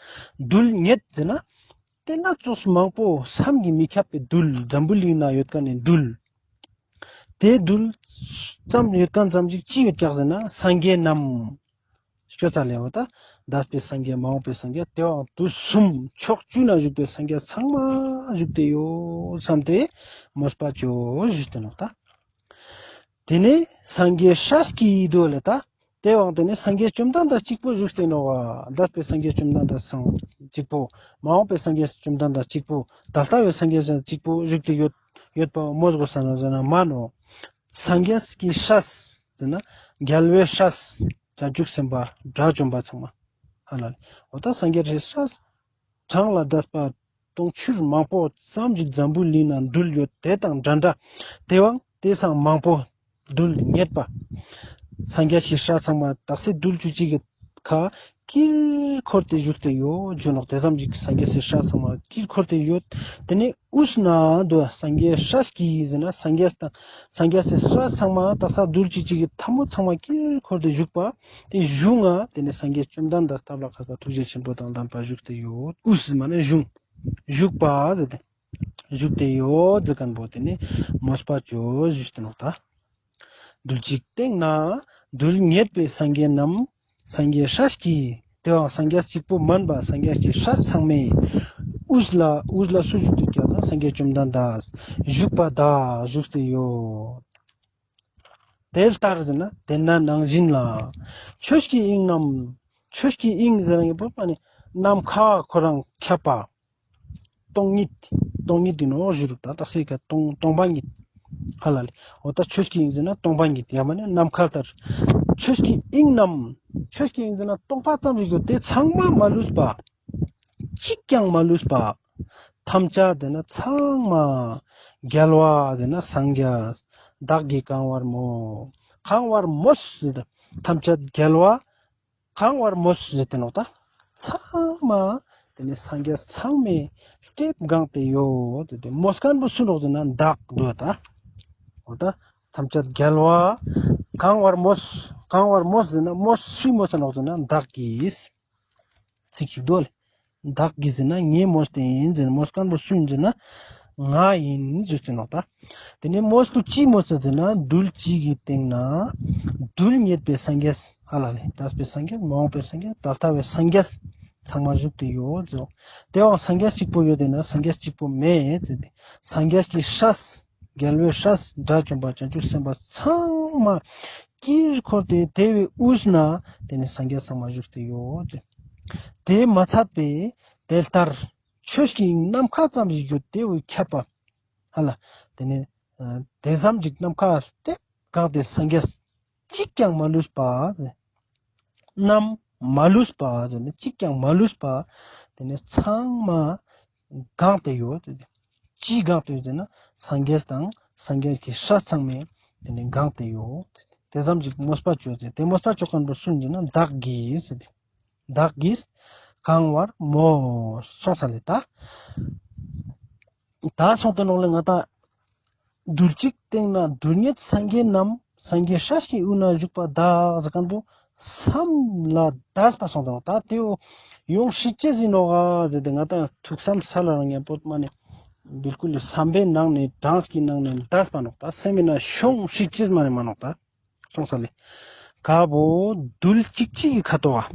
རྡུལ་སྙེད་ཟེར་ན། ཏེ་ན་ཙོགས་མང་པོ་བསམ་གྱིས་མི་ཁྱབ་པའི་རྡུལ། འཛམ་བུ་གླིང་ན་ཡོད་ཁན་ནི་རྡུལ། ཏེ་རྡུལ་ཙམ་ཡོད་ཁན་ཙམ་ཞིག་ཅི་ཡོད་ཀྱག་ཟེར་ན་སངས་རྒྱས་རྣམས། སྐྱོ་ཚ་ལེ་འོ་ད། འདས་པའི་སངས་རྒྱས་མ་འོངས་པའི་སངས་རྒྱས་ཏེ་བོའང་དུས་གསུམ་ཕྱོགས་བཅུ་ན་བཞུགས་པའི་སངས་རྒྱས་ཚང་མ་བཞུགས་ཏེ་ཡོད་བསམ་སྟེ་མོས་པ་ཅོ་ཞུས་ཏེ་ནོག་ད། ཏེ་ནེ་སངས་རྒྱས་སྲས་ཀྱི་འདུག་ལེ་ད། ཏེ་བོའང་ཏེ་ནེ་སངས་རྒྱས་བཅོམ་ལྡན་འདས་གཅིག་པོ་བཞུགས་ཏེ་ནོག། འདས་པའི་སངས་རྒྱས་བཅོམ་ལྡན་འདས་སང་གཅིག་པོ། མ་འོངས་པའི་སངས་རྒྱས་བཅོམ་ལྡན་འདས་གཅིག་པོ། ད་ལྟ་བའི་སངས་རྒྱས་གཅིག་པོ་བཞུགས་ཏེ་ཡོད་ཡོད་པ་མོས་གོས་ས་ནོག་ཟེར་ན་མན་ནོག། སངས་རྒྱས་ཀྱི་སྲས་ཟེར་ན་རྒྱལ་བའི་སྲས་བྱང་ཆུབ་སེམས་དཔའ་དགྲ་བཅོམ་པ་ཚང་མ། ཧ་ལ་ལེ། འོ་ད་སངས་རྒྱས་སི་སྲས་གྲངས་ལས་འདས་པ་དུང་ཕྱུར་མང་པོ་ཙམ་ཞིག་འཛམ་བུ་གླིང་ན་རྡུལ་ཡོད་དེ་དང་འདྲ་འདྲ། དེ་བའང་དེ་སང་མང་པོ་རྡུལ་སྙེད་པ། སངས་རྒྱས་སི་སྲས་ཚང་མ་དག་ས་རྡུལ་བཅུ་གཅིག་གི་ཁ་དཀྱིལ་འཁོར་ཏེ་བཞུགས་ཏེ་ཡོད་ཟེར་ནོག། དེ་ཙམ་ཞིག་སངས་རྒྱས་སི་སྲས་ཚང་མ་དཀྱིལ་འཁོར་ཏེ་ཡོད། དེ་ནས་དབུས་ན་འདུག། སངས་རྒྱས་སྲས་ཀྱི་ཟེར་ན་སངས་རྒྱས་དང་སངས་རྒྱས་སི་སྲས་ཚང་མ་དག་ས་རྡུལ་བཅུ་གཅིག་གི་ཐ་མོ་ཚང་མ་དཀྱིལ་འཁོར་ཏེ་བཞུགས་པ། དེ་གཞུང་ང་དེ་ནས་སངས་རྒྱས་བཅོམ་ལྡན་འདས་ཐབས་ལ་མཁས་པ་ཐུགས་རྗེ་ཆེན་པོ་དང་ལྡན་པ་བཞུགས་ཏེ་ཡོད། དབུས་མ་ནེ་གཞུང་། བཞུགས་པ་ཟེར་ཏེ། བཞུགས་ཏེ་ཡོད་ཟེར་མཁན་པོ་དེ་ནི་མོས་པ་ཅོས་ཞུས་ཏེ་ནོག་ད། རྡུལ་གཅིག་སྟེང་ན་རྡུལ་སྙེད་པའི་སངས་རྒྱས་རྣམས། སངས་རྒྱས་སྲས་ཀྱི། དེའང་སངས་རྒྱས་གཅིག་པོ་མན་པ་སངས་རྒྱས་ཀྱི་སྲས་ཚང་མས། དབུས་ལ་དབུས་ལ་སུ་བཞུགས་ཏེ་ཀྱག་ན་སངས་རྒྱས་བཅོམ་ལྡན་འདས། བཞུགས་པ་དག་བཞུགས་ཏེ་ཡོད། དེ་ལྟར་ཟེར་ན་དེ་ན་ནང་བཞིན་ལ། ཆོས་ཀྱི་དབྱིངས་རྣམས། ཆོས་ཀྱི་དབྱིངས་ཟེར་ན་ངེས་པོ་མ་ནི་ནམ་མཁའ་ཁོ་རང་ཁྱབ་པ། སྟོང་ཉིད། སྟོང་ཉིད་དེ་ནོག་ཞུ་རུག་ད་དག་ས་ཀ་སྟོང་སྟོང་པ་ཉིད། ཧ་ལ་ལེ། འོ་ད་ཆོས་ཀྱི་དབྱིངས་ཟེར་ན་སྟོང་པ་ཉིད་ཡང་མ་ནི་ནམ་མཁའ་ལྟར། ཆོས་ཀྱི་དབྱིངས་རྣམས། ཆོས་ཀྱི་དབྱིངས་ཟེར་ན་སྟོང་པ་ཙམ་ཞིག་ཡོད་དེ་ཚང་མ་མ་ལུས་པ། གཅིག་ཀྱང་མ་ལུས་པ། ཐམས་ཅད་དེ་ན་ཚང་མ། རྒྱལ་བ་ཟེར་ན་སངས་རྒྱས། བདག་གིས་གང་བར་མོས། གང་བར་མོས་ཟེར་ན་ཐམས་ཅད་རྒྱལ་བ། གང་བར་མོས་ཟེར་ཏེ་ནོག་ད། ཚང་མ་དེ་ནི་སངས་རྒྱས་ཚང་མས་ཏེ་གང་སྟེ་ཡོད་དེ་དེ་མོས་མཁན་པོ་སུ་ནོག་ཟེར་ན་བདག་འདུག་ད། འོ་ད་ཐམས་ཅད་རྒྱལ་བ། གང་བར་མོས། གང་བར་མོས་ཟེར་ན་མོས་སུས་མོས་ས་ནོག་ཟེར་ན་བདག་གིས། ཚིག་ཅིག་འདུག་ལེ། བདག་གིས་ཟེར་ན་ངས་མོས་ཏེ་ཡིན་ཟེར་ན་མོས་མཁན་པོ་སུ་ཡིན་ཟེར་ན་ང་ཡིན་ཟེར་ཏེ་ནོག་ད། དེ་ནས་མོས་པོ་ཅི་མོས་ས་ཟེར་ན་རྡུལ་གཅིག་གི་སྟེང་ན་རྡུལ་སྙེད་པའི་སངས་རྒྱས་ཧ་ལ་ལེ། འདས་པའི་སངས་རྒྱས། མ་འོངས་པའི་སངས་རྒྱས། ད་ལྟ་བའི་སངས་རྒྱས་ཚང་མ་བཞུགས་ཏེ་ཡོད་ཟེར། དེའང་སངས་རྒྱས་གཅིག་པོ་ཡོད་དེ་ན་སངས་རྒྱས་གཅིག་པོ་མེད་ཟེར་ཏེ། སངས་རྒྱས་ཀྱི་སྲས། རྒྱལ་བའི་སྲས་དགྲ་བཅོམ་པ་བྱང་ཆུབ་སེམས་དཔའ་ཚང་མ་དཀྱིལ་འཁོར་ཏེ་དེ་བའི་དབུས་ན་དེ་ནི་སངས་རྒྱས་ཚང་མ་བཞུགས་ཏེ་ཡོད་ཟེར། དེ་མ་ཚད་པའི་དེ་ལྟར་ཆོས་ཀྱི་དབྱིངས་ནམ་མཁའ་ཙམ་ཞིག་ཡོད་དེ་བའི་ཁྱབ་པ། ཧ་ལ། དེ་ནི་ཨ་དེ་ཙམ་ཞིག་ནམ་མཁའ་སྟེ་གང་སྟེ་སངས་རྒྱས་གཅིག་ཀྱང་མ་ལུས་པ། རྣམས་མ་ལུས་པ་ཟེར་ནས་གཅིག་ཀྱང་མ་ལུས་པ། དེ་ནི་ཚང་མ་གང་སྟེ་ཡོད་དེ། ཅི་གང་སྟེ་ཡོད་ཟེར་ན་སངས་རྒྱས་དང་སངས་རྒྱས་ཀྱི་སྲས་ཚང་མས་དེ་ནི་གང་སྟེ་ཡོད། དེ་ཙམ་ཞིག་མོས་པ་ཅོས་ཏེ་དེ་མོས་པ་ཅོ་མཁན་པོ་སུ་ཡིན་ཟེར་ན་བདག་གིས་ཟེར་ཏེ། བདག་གིས་གང་བར་མོས་སོང་ས་ལེ་ད། ད་སོང་སྟེ་ནོག་ལེ་ང་ད། རྡུལ་གཅིག་སྟེང་ན་རྡུལ་སྙེད་སངས་རྒྱས་རྣམས། སངས་རྒྱས་སྲས་ཀྱི་དབུས་ན་བཞུགས་པ་དག་ཟེར་མཁན་པོ་བསམ་ལ་འདས་པ་སོང་སྟེ་ནོག་ད། དེ་བོ་ཡོང་སྲིད་ཅེས་ཡིན་ནོག་ག་ཟེར་ཏེ་ང་ད་ཐུགས་བསམ་ས་ལ་རང་ཡང་པོ་མ་ནི་བིལ་ཀུལ་ལེ་བསམ་པའི་ནང་ནས་གྲངས་ཀྱི་ནང་ནས་འདས་པ་ནོག་ད། སེམས་མི་ན་ཤོང་སྲིད་ཅེས་མ་ནི་མ་ནོག་ད། སོང་ས་ལེ། ག་བོ་རྡུལ་གཅིག་གཅིག་གི་ཁ་ཐོག་ག་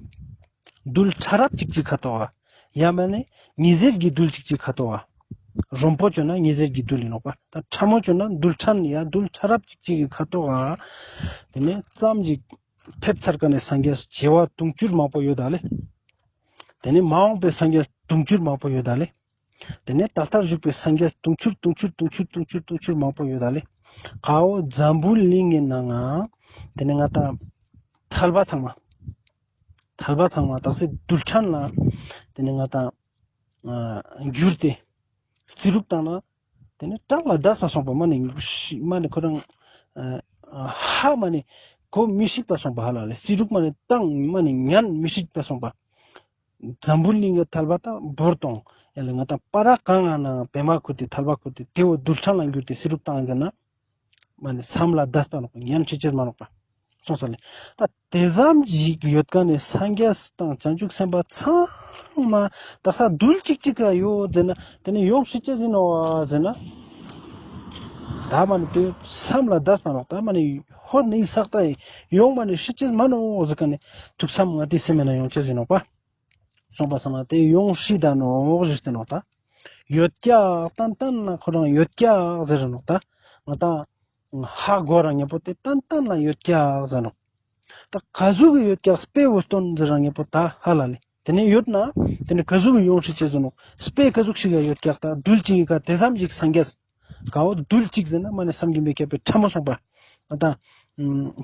རྡུལ་ཕྲ་རབ་གཅིག་གཅིག་ཁ་ཐོག་ག་ཡང་མ་ནི་ཉི་ཟེར་གྱི་རྡུལ་གཅིག་གཅིག་ཁ་ཐོག་ག་རོམ་པོ་ཅོ་ན་ཉི་ཟེར་གྱི་རྡུལ་ཡིན་ནོག་པ། ད་ཕྲ་མོ་ཅོ་ན་རྡུལ་ཕྲན་ཡ་རྡུལ་ཕྲ་རབ་གཅིག་གཅིག་གི་ཁ་ཐོག་ག་དེ་ནས་ཙམ་ཞིག་ཕེབས་ཚར་མཁན་ནི་སངས་རྒྱས་བྱེ་བ་དུང་ཕྱུར་མང་པོ་ཡོད་ད་ལེ། དེ་ནས་མ་འོངས་པའི་སངས་རྒྱས་དུང་ཕྱུར་མང་པོ་ཡོད་ད་ལེ། དེ་ནས་ད་ལྟར་བཞུགས་པའི་སངས་རྒྱས་དུང་ཕྱུར་དུང་ཕྱུར་དུང་ཕྱུར་དུང་ཕྱུར་དུང་ཕྱུར་མང་པོ་ཡོད་ད་ལེ། ག་བོ་འཛམ་བུ་གླིང་གི་ནང་ང་དེ་ནས་ང་ད་ཐལ་བ་ཚང་མ། ཐལ་བ་ཚང་མ་དག་ས་རྡུལ་ཕྲན་ལ་དེ་ནས་ང་ད་ཨ་འགྱུར་ཏེ་རྩིས་རུག་བཏང་ན་དེ་ནས་གྲངས་ལས་འདས་པ་སོང་པ། མ་ནི་ཤི་མ་ནི་ཁོ་རང་ཨ་ཧ་མ་ནི་གོ་མི་སྲིད་པ་སོང་པ། ཧ་ལ་ལེ་རྩིས་རུག་མ་ནི་བཏང་མ་ནི་ཉན་མི་སྲིད་པ་སོང་པ། འཛམ་བུ་གླིང་གི་ཐལ་བ་ད་བོར་ཏོང་། ཡ་ལེ་ང་ད་པ་ར་གང་ང་ན་བེ་མ་ཁུར་ཏེ་ཐལ་བ་ཁུར་ཏེ་དེ་བོ་རྡུལ་ཕྲན་ལ་འགྱུར་ཏེ་རྩིས་རུག་བཏང་ཡིན་ཟེར་ན། མ་ནི་བསམ་ལ་འདས་པ་ནོག། ཉན་ཤེས་ཅེས་མ་ནོག་པ། སོང་ས་ལེ། ད་དེ་ཙམ་ཞིག་ཡོད་མཁན་ནི་སངས་རྒྱས་དང་བྱང་ཆུབ་སེམས་དཔའ་ཚང་མ་དག་ས་རྡུལ་གཅིག་གཅིག་ག་ཡོད་ཟེར་ན་དེ་ནི་ཡོང་སྲིད་ཅེས་ཡིན་ནོག་ཟེར་ན། ད་མ་ནི་དེ་བསམ་ལ་འདས་པ་ནོག། ད་མ་ནི་ཧོར་ནི་ས་ཀ་ད་ཡོང་མ་ནི་སྲིད་ཅེས་མ་ནོག་ཟེར་མཁན་ནི་ཐུགས་བསམ་ང་དེ་སེམས་མེད་ན་ཡོང་ཅེས་ཡིན་ནོག་པ། སོང་པ་སང་ན་དེ་ཡོང་སྲིད་ད་ནོག་ཞུས་ཏེ་ནོག་ད། ཡོད་ཀྱག་ཏན་ཏན་ན་ཁོ་རང་ཡོད་ཀྱག་ཟེར་ར་ནོག་ད། ང་ད་ཧ་གོ་ར་ཉེ་པོ་དེ་ཏན་ཏན་ན་ཡོད་ཀྱག་ཟེར་ནོག། ད་ག་ཟུག་གི་ཡོད་ཀྱག་དཔེ་བོ་སྟོན་ཟེར་ར་ཉེ་པོ་ད་ཧ་ལ་ལེ། དེ་ནས་ཡོད་ན་དེ་ནས་ག་ཟུག་གི་ཡོང་སྲིད་ཅེས་ཟེར་ནོག། དཔེ་ག་ཟུག་ཞིག་ག་ཡོད་ཀྱག་ད་རྡུལ་གཅིག་གི་ཀ་དེ་ཙམ་ཞིག་སངས་རྒྱས། ག་བོ་རྡུལ་གཅིག་ཟེར་ན་མ་ནི་བསམ་གྱིས་མི་ཁྱབ་པའི་ཕྲ་མོ་སོང་པ། ང་ད་ཨ་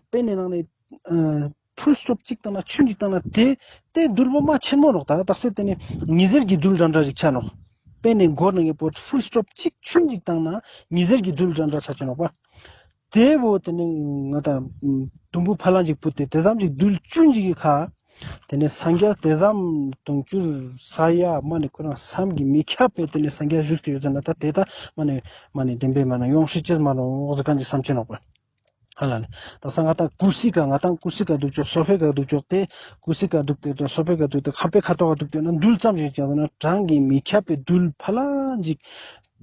དཔེ་ནི་ནང་ནས་ཨ། ཕུལ་སི་ཊོབ་ཅིག་བཏང་ན་ཆུན་ཅིག་བཏང་ན་དེ་དེ་རྡུལ་པོ་མ་ཆེན་མོ་ནོག་ད་དག་ས་དེ་ནི་ཉི་ཟེར་གྱི་རྡུལ་འདྲ་འདྲ་ཞིག་ཆ་ནོག་དཔེ་ནི་མགོ་ནང་གི་པོ་ཕུལ་སི་ཊོབ་ཅིག་ཆུན་ཅིག་བཏང་ན་ཉི་ཟེར་གྱི་རྡུལ་འདྲ་འདྲ་ཆ་ཆེ་ནོག་པ། དེ་བོ་དེ་ནི་ང་ད་དུམ་བུ་ཕ་ལང་ཅིག་ཕུད་དེ་དེ་ཙམ་ཅིག་རྡུལ་ཆུན་ཅིག་གི་ཁ། དེ་ནས་སངས་རྒྱས་དེ་ཙམ་དུང་ཕྱུར་ས་ཡ་མ་ནི་ཁོ་རང་བསམ་གྱིས་མི་ཁྱབ་པའི་དེ་ནས་སངས་རྒྱས་བཞུགས་ཏེ་ཡོད་ཟེར་ན་ད་དེ་ད་མ་ནི་མ་ནི་བདེན་པའི་མ་ན་ཡོང་ཤེས་ཅེས་མ་ནོག་ཟེར་མཁན་ཅིག་བསམ་ཅེས་ནོག་པ། ཧ་ལ་ལེ། ད་ས་ང་ད་ཀུར་སི་ཀ་ང་ད་ཀུར་སི་ཀ་འདུག་ཅོག་སོ་ཕའི་ཀ་འདུག་ཅོག་དེ་ཀུར་སི་ཀ་འདུག་སྟེ་དང་སོ་ཕའི་ཀ་འདུག་སྟེ་ཁང་པའི་ཁ་ཐོག་ག་འདུག་སྟེ་ན་རྡུལ་ཙམ་ཞིག་ཀྱང་ན་གྲངས་ཀྱིས་མི་ཁྱབ་པའི་རྡུལ་ཕ་ལ་ཅིག་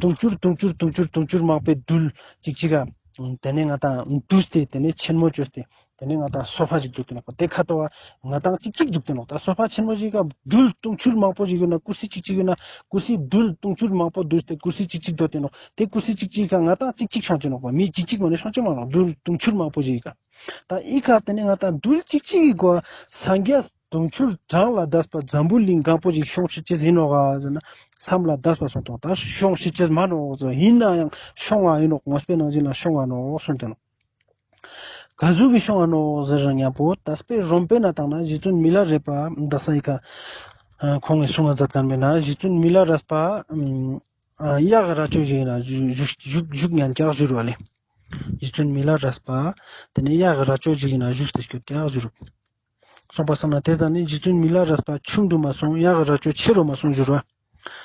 དུང་ཕྱུར་དུང་ཕྱུར་དུང་ཕྱུར་དུང་ཕྱུར་མང་པོའི་རྡུལ་ཅིག་ཅིག་ག་དེ་ནས་ང་ད་འདུས་ཏེ་དེ་ནས་ཆེན་མོ་བཅོས་ཏེ། དེ་ནས་ང་ད་སོ་ཕ་ཞིག་འདུག་སྟེ་ནོག་པ། དེ་ཁ་ཐོག་ང་ད་ཅིག་ཅིག་འདུག་སྟེ་ནོག་ད་སོ་ཕ་ཆེན་མོ་ཞིག་ག་རྡུལ་དུང་ཕྱུར་མང་པོ་ཞིག་ཡོད་ན་ཀུར་སི་ཅིག་ཅིག་ཡོད་ན་ཀུར་སི་རྡུལ་དུང་ཕྱུར་མང་པོ་འདུས་ཏེ་ཀུར་སི་ཅིག་ཅིག་འདུག་སྟེ་ནོག་དེ་ཀུར་སི་ཅིག་ཅིག་ག་ང་ད་ཅིག་ཅིག་ཤོང་ཅེས་ནོག་པ། མི་ཅིག་ཅིག་མ་ནི་ཤོང་ཅེས་མ་ནོག་རྡུལ་དུང་ཕྱུར་མང་པོ་ཞིག་ག་ད་ཨི་ཁ་དེ་ནས་ང་ད་རྡུལ་ཅིག་ཅིག་གི་གོ་སངས་རྒྱས་དུང་ཕྱུར་གྲངས་ལ་འདས་པ་འཛམ་བུ་གླིང་གང་པོ་ཞིག་ཤོང་ཤེས་ཅེས་ཡིན་ནོག་ག་ཟེར་ན་བསམ་ལ་འདས་པ་སོང་དོག་ད་ཤོང་ཤེས་ཅེས་མ་ནོག་ཟེར། ཡིན་ན་ཡང་ཤོང་བ་ཡིན་ནོག་དངོས་པོའི་ནང་བཞིན་ལ་ཤོང་བ་ནོག་གསུངས་ཏེ་ནོག་ག་ཟུག་གི་ཤོང་བ་ནོག་ཟེར་རང་ཡང་པོ་ད་དཔེ་རོམ་པའི་ནང་བཏང་ན་རྗེ་བཙུན་མི་ལ་རས་པ་དག་ས་ཨི་ཁ་ཁོང་གི་གསུང་ང་མཛད་མཁན་མེད་ན་རྗེ་བཙུན་མི་ལ་རས་པ་གཡག་ར་ཅོ་ཞིག་ཡིན་ན་བཞུགས་ཉན་ཀྱག་བཞུར་བ་ལེ། རྗེ་བཙུན་མི་ལ་རས་པ་དེ་ནས་གཡག་ར་ཅོ་ཞིག་ཡིན་ན་བཞུགས་ཏེ་སྐྱོད་ཀྱག་བཞུར། སོང་པ་སང་ན་དེ་ཙ་ནི་རྗེ་བཙུན་མི་ལ་རས་པ་ཆུང་དུ་མ་སོང་། གཡག་ར་ཅོ་ཆེ་རུ་མ་སོང་བཞུར་བ།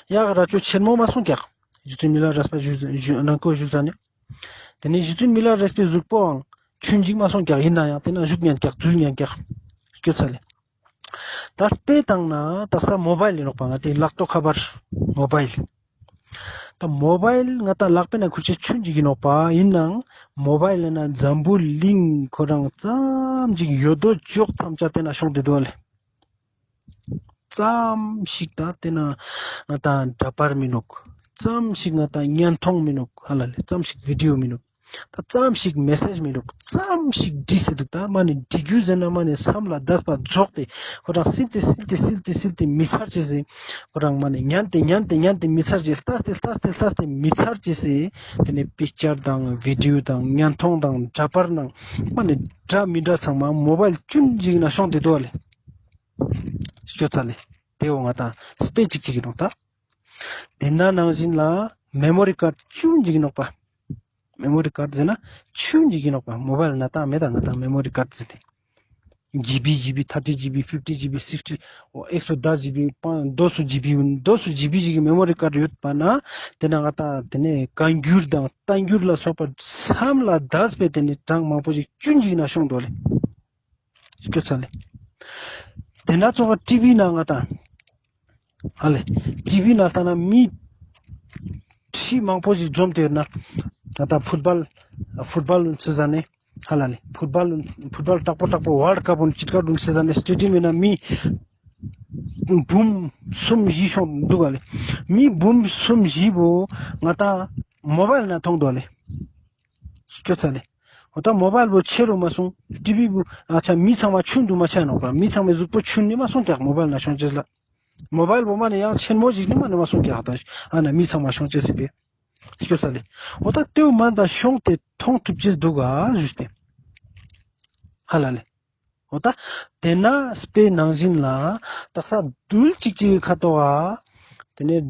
གཡག་ར་ཅོ་ཆེན་མོ་མ་སོང་ཀྱག་རྗེ་བཙུན་མི་ལ་རས་པ་བཞུགས་ནང་ཁོ་བཞུགས་ཙ་ནི། དེ་ནས་རྗེ་བཙུན་མི་ལ་རས་པའི་གཟུགས་པོའང་ཆུན་ཅིག་མ་སོང་ཀྱག་ཡིན་ན་ཡང་དེ་ན་བཞུགས་ཉན་ཀྱག་འཛུལ་ཉན་ཀྱག་སྐྱོད་ཚར་ལེ། ད་དཔེ་བཏང་ན་དག་ས་མོ་བཱའིལ་ཡིན་ནོག་པ། ང་དེ་ལག་ཏོ་ཁ་པར་མོ་བཱའིལ། ད་མོ་བཱའིལ་ང་ད་ལག་པའི་ནང་ཁུར་ཆེ་ཆུན་ཅིག་ཡིན་ནོག་པ། ཡིན་ནའང་མོ་བཱའིལ་ན་འཛམ་བུ་གླིང་ཁོ་རང་ཙམ་ཅིག་ཡོད་དོ་ཅོག་ཐམས་ཅད་དེ་ན་ཤོང་སྟེ་འདུག་ལེ། ཙམ་ཞིག་ད་དེ་ན་ང་ད་འདྲ་པར་མི་ནུག་ཙམ་ཞིག་ང་ད་བརྙན་ཐུང་མི་ནུག་ཧ་ལ་ལེ། ཙམ་ཞིག་བི་ཌི་ཡོ་མི་ནུག་ད་ཙམ་ཞིག་མེ་སེཇ་མི་ནུག་ཙམ་ཞིག་བྲིས་ཏེ་འདུག་ད་མ་ནི་བྲི་རྒྱུ་ཟེར་ན་མ་ནི་བསམ་ལ་འདས་པ་རྫོགས་ཏེ་ཁོ་རང་སིལ་ཏེ་སིལ་ཏེ་སིལ་ཏེ་སིལ་ཏེ་མི་ཚར་ཅེས་སི་ཁོ་རང་མ་ནི་ཉན་ཏེ་ཉན་ཏེ་ཉན་ཏེ་མི་ཚར་ཅེས་ལྟས་ཏེ་ལྟས་ཏེ་ལྟས་ཏེ་མི་ཚར་ཅེས་སི་དེ་ནས་པིག་ཅར་དང་བི་ཌི་ཡོ་དང་བརྙན་ཐུང་དང་འདྲ་པར་ནང་མ་ནི་འདྲ་མི་འདྲ་ཚང་མ་མོ་བཱའིལ་ཆུན་ཅིག་ན་ཤོང་སྟེ་འདུག་ལེ། སྐྱོད་ཚར་ལེ། དེ་འོ་ང་ད་དཔེ་ཅིག་ཅིག་ཡིན་ནོག་ད། དེ་ན་ནང་བཞིན་ལ་མེ་མོ་རི་ཀར་ཆུན་ཅིག་ཡིན་ནོག་པ། མེ་མོ་རི་ཀར་ཟེར་ན་ཆུན་ཅིག་ཡིན་ནོག་པ། མོ་བཱའིལ་ན་ད་མེད་ད་ང་ད་མེ་མོ་རི་ཀར་ཟེར་ཏེ། ཇི་བི་ཇི་བི་ཐར་ཊི་ཇི་བི་ཕིབ་ཊི་ཇི་བི་སིགས་ཊི་ཨེག་སོ་དཱས་ཇི་བི་པང་དོ་སུ་ཇི་བི་ཡིན་དོ་སུ་ཇི་བི་ཞིག་གི་མེ་མོ་རི་ཀར་ཡོད་པ་ན་དེ་ན་ང་ད་དེ་ནས་བཀའ་འགྱུར་དང་བསྟན་འགྱུར་ལ་སོགས་པ་བསམ་ལ་འདས་པའི་དེ་ནས་གྲངས་མང་པོ་ཞིག་ཆུན་ཅིག་ན་ཤོང་འདུག་ལེ། སྐྱོད་ཚར་ལེ། དེ་ན་ཚོགས་ཊི་བི་ན་ང་ད། ཧ་ལེ། ཊི་བི་ན་ལྟ་ན་མི་ཁྲི་མང་པོ་ཞིག་འཛོམས་ཏེ་ཡོད་ན། ང་ད་ཕུཊ་བཱལ་ཕུཊ་བཱལ་ལུན་ཚེ་ཟ་ནེ། ཧ་ལ་ལེ། ཕུཊ་བཱལ་ལུན་ཕུཊ་བཱལ་དྲག་པོ་དྲག་པོ་ཝཱལཌ་ཀབ་ལུན་ཅིག་ཀ་ལུན་ཚེ་ཟ་ནེ་སི་ཊེ་ཌི་ཡམ་ན་མི་འབུམ་གསུམ་བཞི་ཤོང་འདུག་ག་ལེ། མི་འབུམ་གསུམ་བཞི་བོ་ང་ད་མོ་བཱལ་ན་མཐོང་འདུག་ལེ། སྐྱོད་ཚར་ལེ། འོ་ད་མོ་བཱལ་བོ་ཆེ་རུ་མ་སོང་། ཊི་བི་བོ་ཨ་ཆ་མི་ཚང་མ་ཆུན་དུ་མ་ཆ་ནོག་པ། མི་ཚང་མའི་གཟུགས་པོ་ཆུན་ནི་མ་སོང་ཀྱག་མོ་བཱལ་ན་ཤོང་ཅེས་ལ། མོ་བཱལ་བོ་མ་ནི་ཡང་ཆེན་མོ་ཞིག་ནི་མ་ནི་མ་སོང་ཀྱག་ད་ཨ་ན་མི་ཚང་མ་ཤོང་ཅེས་སི་པེ། སྐྱོད་ཚར་ལེ། འོ་ད་ལྟོས་མ་ད་ཤོང་སྟེ་མཐོང་ཐུབ་ཅེས་འདུག་ག་ཞུས་ཏེ། ཧ་ལ་ལེ། འོ་ད། དེ་ན་དཔེ་ནང་བཞིན་ལ། དག་ས་རྡུལ་གཅིག་གཅིག་གི་ཁ་ཐོག་ག་དེ་ནས་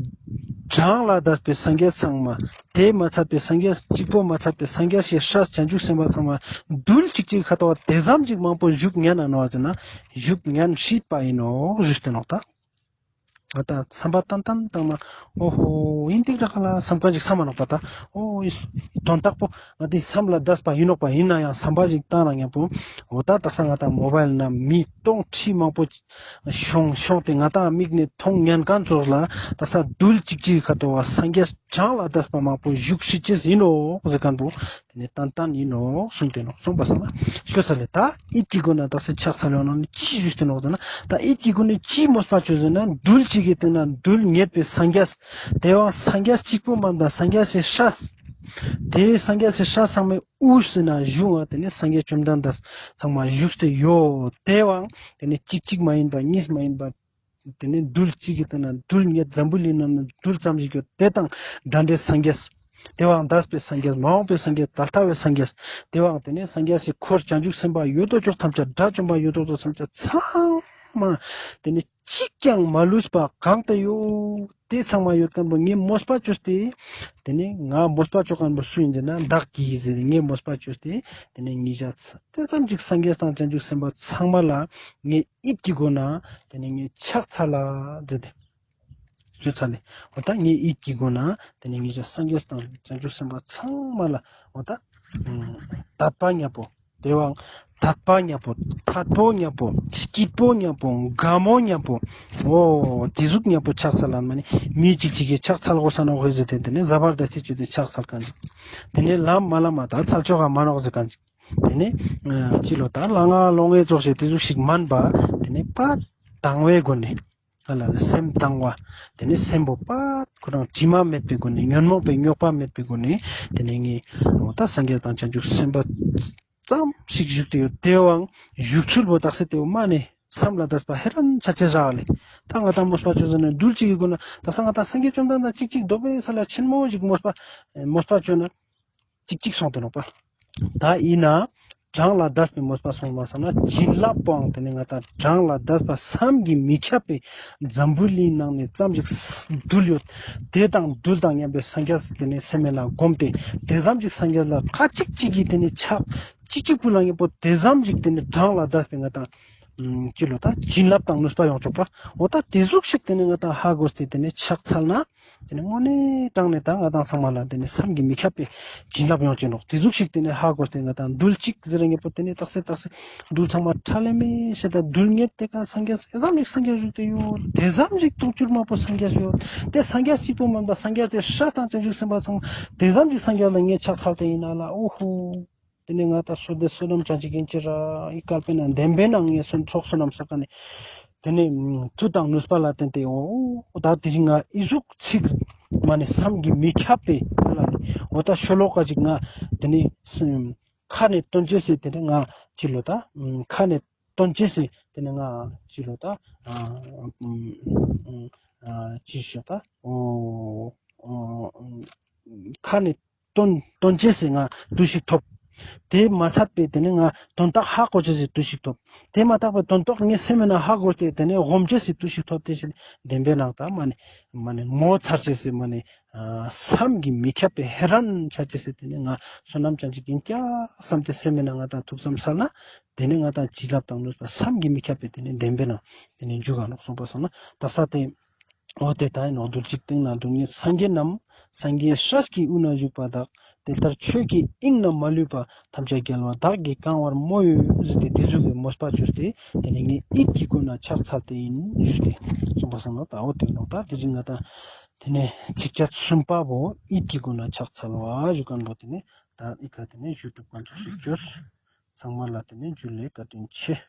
གྲངས་ལས་འདས་པའི་སངས་རྒྱས་ཚང་མ། དེ་མ་ཚད་པའི་སངས་རྒྱས་གཅིག་པོ་མ་ཚད་པའི་སངས་རྒྱས་ཀྱི་སྲས་བྱང་ཆུབ་སེམས་དཔའ་ཚང་མ། རྡུལ་གཅིག་གཅིག་གི་ཁ་ཐོག་ག་དེ་ཙམ་གཅིག་མང་པོ་བཞུགས་ཉན་ན་ནོག་ཟེར་ན། བཞུགས་ཉན་སྲིད་པ་ཡིན་ནོག་ཞུས་ཏེ་ནོག་ད། ང་ད་བསམ་པ་ཏན་ཏན་བཏང་ན། ཨོ་ཧོ། ཡིན་ཏིག་ར་ཁ་ལ་བསམ་མཁན་ཅིག་བསམ་མ་ནོག་པ་ད། ཨོ་ཡིན། དོན་དག་པོ་ང་དེ་བསམ་ལ་འདས་པ་ཡིན་ནོག་པ། ཡིན་ན་ཡང་བསམ་པ་ཅིག་བཏང་ན་མཉམ་པོ། འོ་ད་དག་ས་ང་ད་མོ་བཱལ་ན་མི་སྟོང་ཁྲི་མང་པོ་ཤོང་ཤོང་སྟེ་ང་ད་མིག་ནས་མཐོང་ཉན་མཁན་ཚོ་ལ་དག་ས་རྡུལ་གཅིག་གཅིག་གི་ཁ་ཐོག་ག་སངས་རྒྱས་གྲངས་ལས་འདས་པ་མང་པོ་བཞུགས་སྲིད་ཅེས་ཡིན་ནོག་ཟེར་མཁན་པོ། དེ་ནས་ཏན་ཏན་ཡིན་ནོག་གསུངས་ཏེ་ནོག་གསུངས་པ་སང་ན། སྐྱོད་ཚར་ལེ། ད་ཨི་ཅིག་གོ་ན་དག་ས་ཆགས་ཚར་ལེ་ནོག་ནི་ཅི་ཞུས་ཏེ་ནོག་ཟེར་ན། ད་ཨི་ཅིག་གོ་ནི་ཅི་མོས་པ་ཅོས་ཟེར་ན། རྡུལ་གཅིག་གི་སྟེང་ན་རྡུལ་སྙེད་པའི་སངས་རྒྱས། དེ་བ་སངས་རྒྱས་གཅིག་པོ་མན་པ་སངས་རྒྱས་སི་སྲས། དེ་སངས་རྒྱས་སི་སྲས་ཚང་མའི་དབུས་སུ་ན་བཞུགས་པ་དེ་ནི་སངས་རྒྱས་བཅོམ་ལྡན་འདས་ཚང་མ་བཞུགས་ཏེ་ཡོད། དེ་བ་དེ་ནི་གཅིག་གཅིག་མ་ཡིན་པ་གཉིས་མ་ཡིན་པ། དེ་ནས་རྡུལ་གཅིག་གི་སྟེང་ན་རྡུལ་སྙེད་འཛམ་བུ་གླིང་ནང་ན་རྡུལ་ཙམ་ཞིག་ཡོད། དེ་དང་འདྲ་འདྲའི་སངས་རྒྱས། དེ་བའང་འདས་པའི་སངས་རྒྱས། མ་འོངས་པའི་སངས་རྒྱས། ད་ལྟ་བའི་སངས་རྒྱས། དེ་བའང་དེ་ནས་སངས་རྒྱས་སི་འཁོར་བྱང་ཆུབ་སེམས་དཔའ་ཡོད་དོ་ཅོག་ཐམས་ཅད། དགྲ་བཅོམ་པ་ཡོད་དོ་ཅོག་ཐམས་ཅད་ཚང་མ་དེ་ནས་གཅིག་ཀྱང་མ་ལུས་པ་གང་དུ་ཡོད། དེ་ཚང་མ་ཡོད་མཁན་པོ་ངས་མོས་པ་བཅོས་ཏེ། དེ་ནས་ང་མོས་པ་བཅོ་མཁན་པོ་སུ་ཡིན་ཟེར་ན་བདག་གིས་ཟེར་ཏེ་ངས་མོས་པ་བཅོས་ཏེ། དེ་ནས་ཉིས་བརྒྱ་ཚ་དེ་ཙམ་ཅིག་སངས་རྒྱས་དང་བྱང་ཆུབ་སེམས་དཔའ་ཚང་མ་ལ་ངས་ཡིད་ཀྱི་སྒོ་ན་དེ་ནས་ངས་ཕྱག་འཚལ་ལ་ཟེར་ཏེ། ཞུ་ཚར་ནས་འོ་ད་ངས་ཡིད་ཀྱི་སྒོ་ན་དེ་ནས་ངས་ཅག་སངས་རྒྱས་དང་བྱང་ཆུབ་སེམས་དཔའ་ཚང་མ་ལ་འོ་ད་དད་པ་མཉམ་པོ། དེ་བའང་དད་པ་མཉམ་པོ། ཐད་པོ་མཉམ་པོ། སྐྱིད་པོ་མཉམ་པོ། དགའ་མོ་མཉམ་པོ། འོ་དེ་ཟུག་མཉམ་པོ་ཕྱག་འཚལ་ལ་མ་ནི་མི་གཅིག་གཅིག་གིས་ཕྱག་འཚལ་དགོས་ས་ནོག་ཧེ་ཟེར་ཏེ་དེ་ནས་ཟ་བར་ད་སི་ཅུ་དེ་ཕྱག་འཚལ་མཁན་ཅིག་དེ་ནས་ལམ་མ་ལ་མ་ད་འཚལ་ཆོག་ག་མ་ནོག་ཟེར་མཁན་ཅིག་དེ་ནས་ཅི་ལོ་ད་ལ་ང་ལོ་ངེ་ཙོགས་ཤིག་དེ་ཟུག་ཞིག་མན་པ་དེ་ནས་པ་དང་བའི་སྒོ་ནས། ཨ་ལ་ལ་སེམས་དང་བ། དེ་ནས་སེམས་པོ་པ་ཁོ་རང་དྲི་མ་མེད་པའི་སྒོ་ནས། ཉོན་མོངས་པའི་རྙོག་པ་མེད་པའི་སྒོ་ནས། དེ་ནས་ངས་འོ་ད་སངས་རྒྱས་དང་བྱང་ཆུབ་སེམས་དཔའ་ཙམ་ཞིག་བཞུགས་ཏེ་ཡོད། དེ་བའང་བཞུགས་ཚུལ་བོ་དག་ས་དེ་བོ་མ་ནས་བསམ་ལ་འདས་པ་ཧེ་རན་ཆ་ཆེ་རག་ལེ། ད་ང་ད་མོས་པ་བཅོ་ཟེར་ན་རྡུལ་གཅིག་གི་སྒོ་ན་ད་ས་ང་ད་སངས་རྒྱས་བཅོམ་ལྡན་འདས་ཅིག་ཅིག་རྡོ་པའི་ས་ལ་ཆེན་མོ་ཞིག་མོས་པ་མོས་པ་བཅོ་ན། ཅིག་ཅིག་སོང་དུ་ནོག་པ། ད་ཡིན་ན་གྲངས་ལ་འདས་པའི་མོས་པ་སོང་མ་སོང་ན་བྱིན་རླབས་པོའང་དེ་ནས་ང་ད་གྲངས་ལ་འདས་པ་བསམ་གྱིས་མི་ཁྱབ་པའི་འཛམ་བུ་གླིང་ནང་ནས་ཙམ་ཞིག་རྡུལ་ཡོད། དེ་དང་རྡུལ་དང་མཉམ་པའི་སངས་རྒྱས་དེ་ནས་སེམས་མེད་ལ་བསྒོམས་ཏེ་དེ་ཙམ་ཞིག་སངས་རྒྱས་ལ་ཁ་ཅིག་ཅིག་གིས་དེ་ནས་ཕྱག་ཅིག་ཅིག་པུ་ལ་ངེས་པོ་དེ་ཙམ་ཞིག་དེ་ནས་གྲངས་ལ་འདས་པའི་ང་ད་ཅི་ལོ་ད་བྱིན་རླབས་དང་ནུས་པ་ཡོང་ཆོག་པ། འོ་ད་དེ་ཟུག་ཞིག་དེ་ནས་ང་ད་ཧ་གོ་སྟེ་དེ་ནས་ཕྱག་འཚལ་ན། དེ་ནས་དངོས་གནས་དྲང་ནས་ད་ང་དང་ཚང་མ་ལ་དེ་ནས་བསམ་གྱིས་མི་ཁྱབ་པའི་བྱིན་རླབས་ཡོང་ཅེས་ནོག་དེ་ཟུག་ཞིག་དེ་ནས་ཧ་གོ་སྟེ་ང་དང་རྡུལ་གཅིག་ཟེར་ངེས་པོ་དེ་ནས་ཏག་སེ་ཏག་སེ་རྡུལ་ཚང་མ་ཁྲ་ལེ་མེ་ཤེས་ད་རྡུལ་སྙེད་དེ་ཀ་སངས་རྒྱས་ཨེ་ཙམ་ཞིག་སངས་རྒྱས་བཞུགས་ཏེ་ཡོད། དེ་ཙམ་ཞིག་དུང་ཕྱུར་མང་པོ་སངས་རྒྱས་ཡོད། དེ་སངས་རྒྱས་གཅིག་པོ་མིན་པ་སངས་རྒྱས་དེ་སྲས་དང་བྱང་ཆུབ་སེམས་དཔའ་ཚང་མ་དེ་ཙམ་ཞིག་སངས་རྒྱས་ལ་ངས་ཕྱག་འཚལ་ཏེ་ཡིན་ན་ལ་ཨོ་ཧོ། དེ་ནས་ང་ད་བསོད་བདེ་བསོད་ནམས་ཅན་ཅིག་ཡིན་ཅི་ར་ཨི་སྐལ་པའི་ནང་བདེན་པའི་ནང་ངས་བསོད་ཚོགས་བསོད་ནམས་བསགས་ཀ་ནས། དེ་ནས་མཐུ་དང་ནུས་པ་ལ་བརྟེན་ཏེ་འོ་ད་དེ་རིང་ང་ཨི་ཟུག་ཚིག་མ་ནས་བསམ་གྱིས་མི་ཁྱབ་པའི་ཨ་ལ་ནི་འོ་ད་ཤོ་ལོ་ཀ་ཅིག་ང་དེ་ནས་ཁ་ནས་འདོན་ཅེས་སི་དེ་ནས་ང་ཅི་ལོ་ད་ཁ་ནས་འདོན་ཅེས་སི་དེ་ནས་ང་ཅི་ལོ་ད་ཅི་ཤོ་ད་འོ་ཁ་ནས་དོན་དོན་ཅེས་སི་ང་དུས་ཤིག་ཐོབ། དེ་མ་ཚད་པའི་དེ་ནས་ང་དོན་དག་ཧ་གོ་ཅེས་སི་དུས་ཤིག་ཐོབ། དེ་མ་ཐག་པའི་དོན་དག་ངས་སེམས་ནང་ཧ་གོ་སྟེ་དེ་ནས་སྒོམ་ཅེས་སི་དུས་ཤིག་ཐོབ་སྟེ་ཞེས་བདེན་པའི་ནང་ད་མ་ནི་མ་ནི་ངོ་མཚར་ཅེས་སི་མ་ནི་བསམ་གྱིས་མི་ཁྱབ་པའི་ཧེ་རན་ཆ་ཅེས་སི་དེ་ནས་ང་བསོད་ནམས་ཅན་ཅིག་ཡིན་ཀྱག་བསམ་སྟེ་སེམས་ནང་ང་ད་ཐུགས་བསམ་གསལ་ན་དེ་ནས་ང་ད་བྱིན་རླབས་དང་ནུས་པ་བསམ་གྱིས་མི་ཁྱབ་པའི་དེ་ནས་བདེན་པའི་ནང་དེ་ནས་འཇུག་ག་ནོག་གསུངས་པ་སོང་ན་ད་ས་དེ། འོ་དེ་ལྟ་ཡིན་ནོ། རྡུལ་གཅིག་སྟེང་ན་རྡུལ་སྙེད་སངས་རྒྱས་རྣམས། སངས་རྒྱས་སྲས་ཀྱི་དབུས་ན་བཞུགས་པ་དག་དེ་ལྟར་ཆོས་ཀྱི་དབྱིངས་རྣམས་མ་ལུས་པ། ཐམས་ཅད་རྒྱལ་བ་བདག་གིས་གང་བར་མོས། ཟེར་ཏེ་དེ་ཟུག་གི་མོས་པ་བཅོས་ཏེ་དེ་ནས་ངས་ཡིད་ཀྱི་སྒོ་ན་ཕྱག་འཚལ་ཏེ་ཡིན་ཞུས་ཏེ་གསུངས་པ་སོང་ན་ད་འོ་དེ་ནོ། ད་དེ་རིང་ང་ད་དེ་ནས་ཚིགས་བཅད་གསུམ་པ་བོ་ཡིད་ཀྱི་སྒོ་ན་ཕྱག་འཚལ་བ་ཞུ་མཁན་པོ་དེ་ནས་ད་ཨི་ཁ་དེ་ནས་ཞུ་གྲུབ་མཁན་ཚོགས་ཤིག་བཅོས། ཚང་མ་ལ་དེ་ནས་འཇུ་ལེ་བཀའ་དྲིན་ཆེ།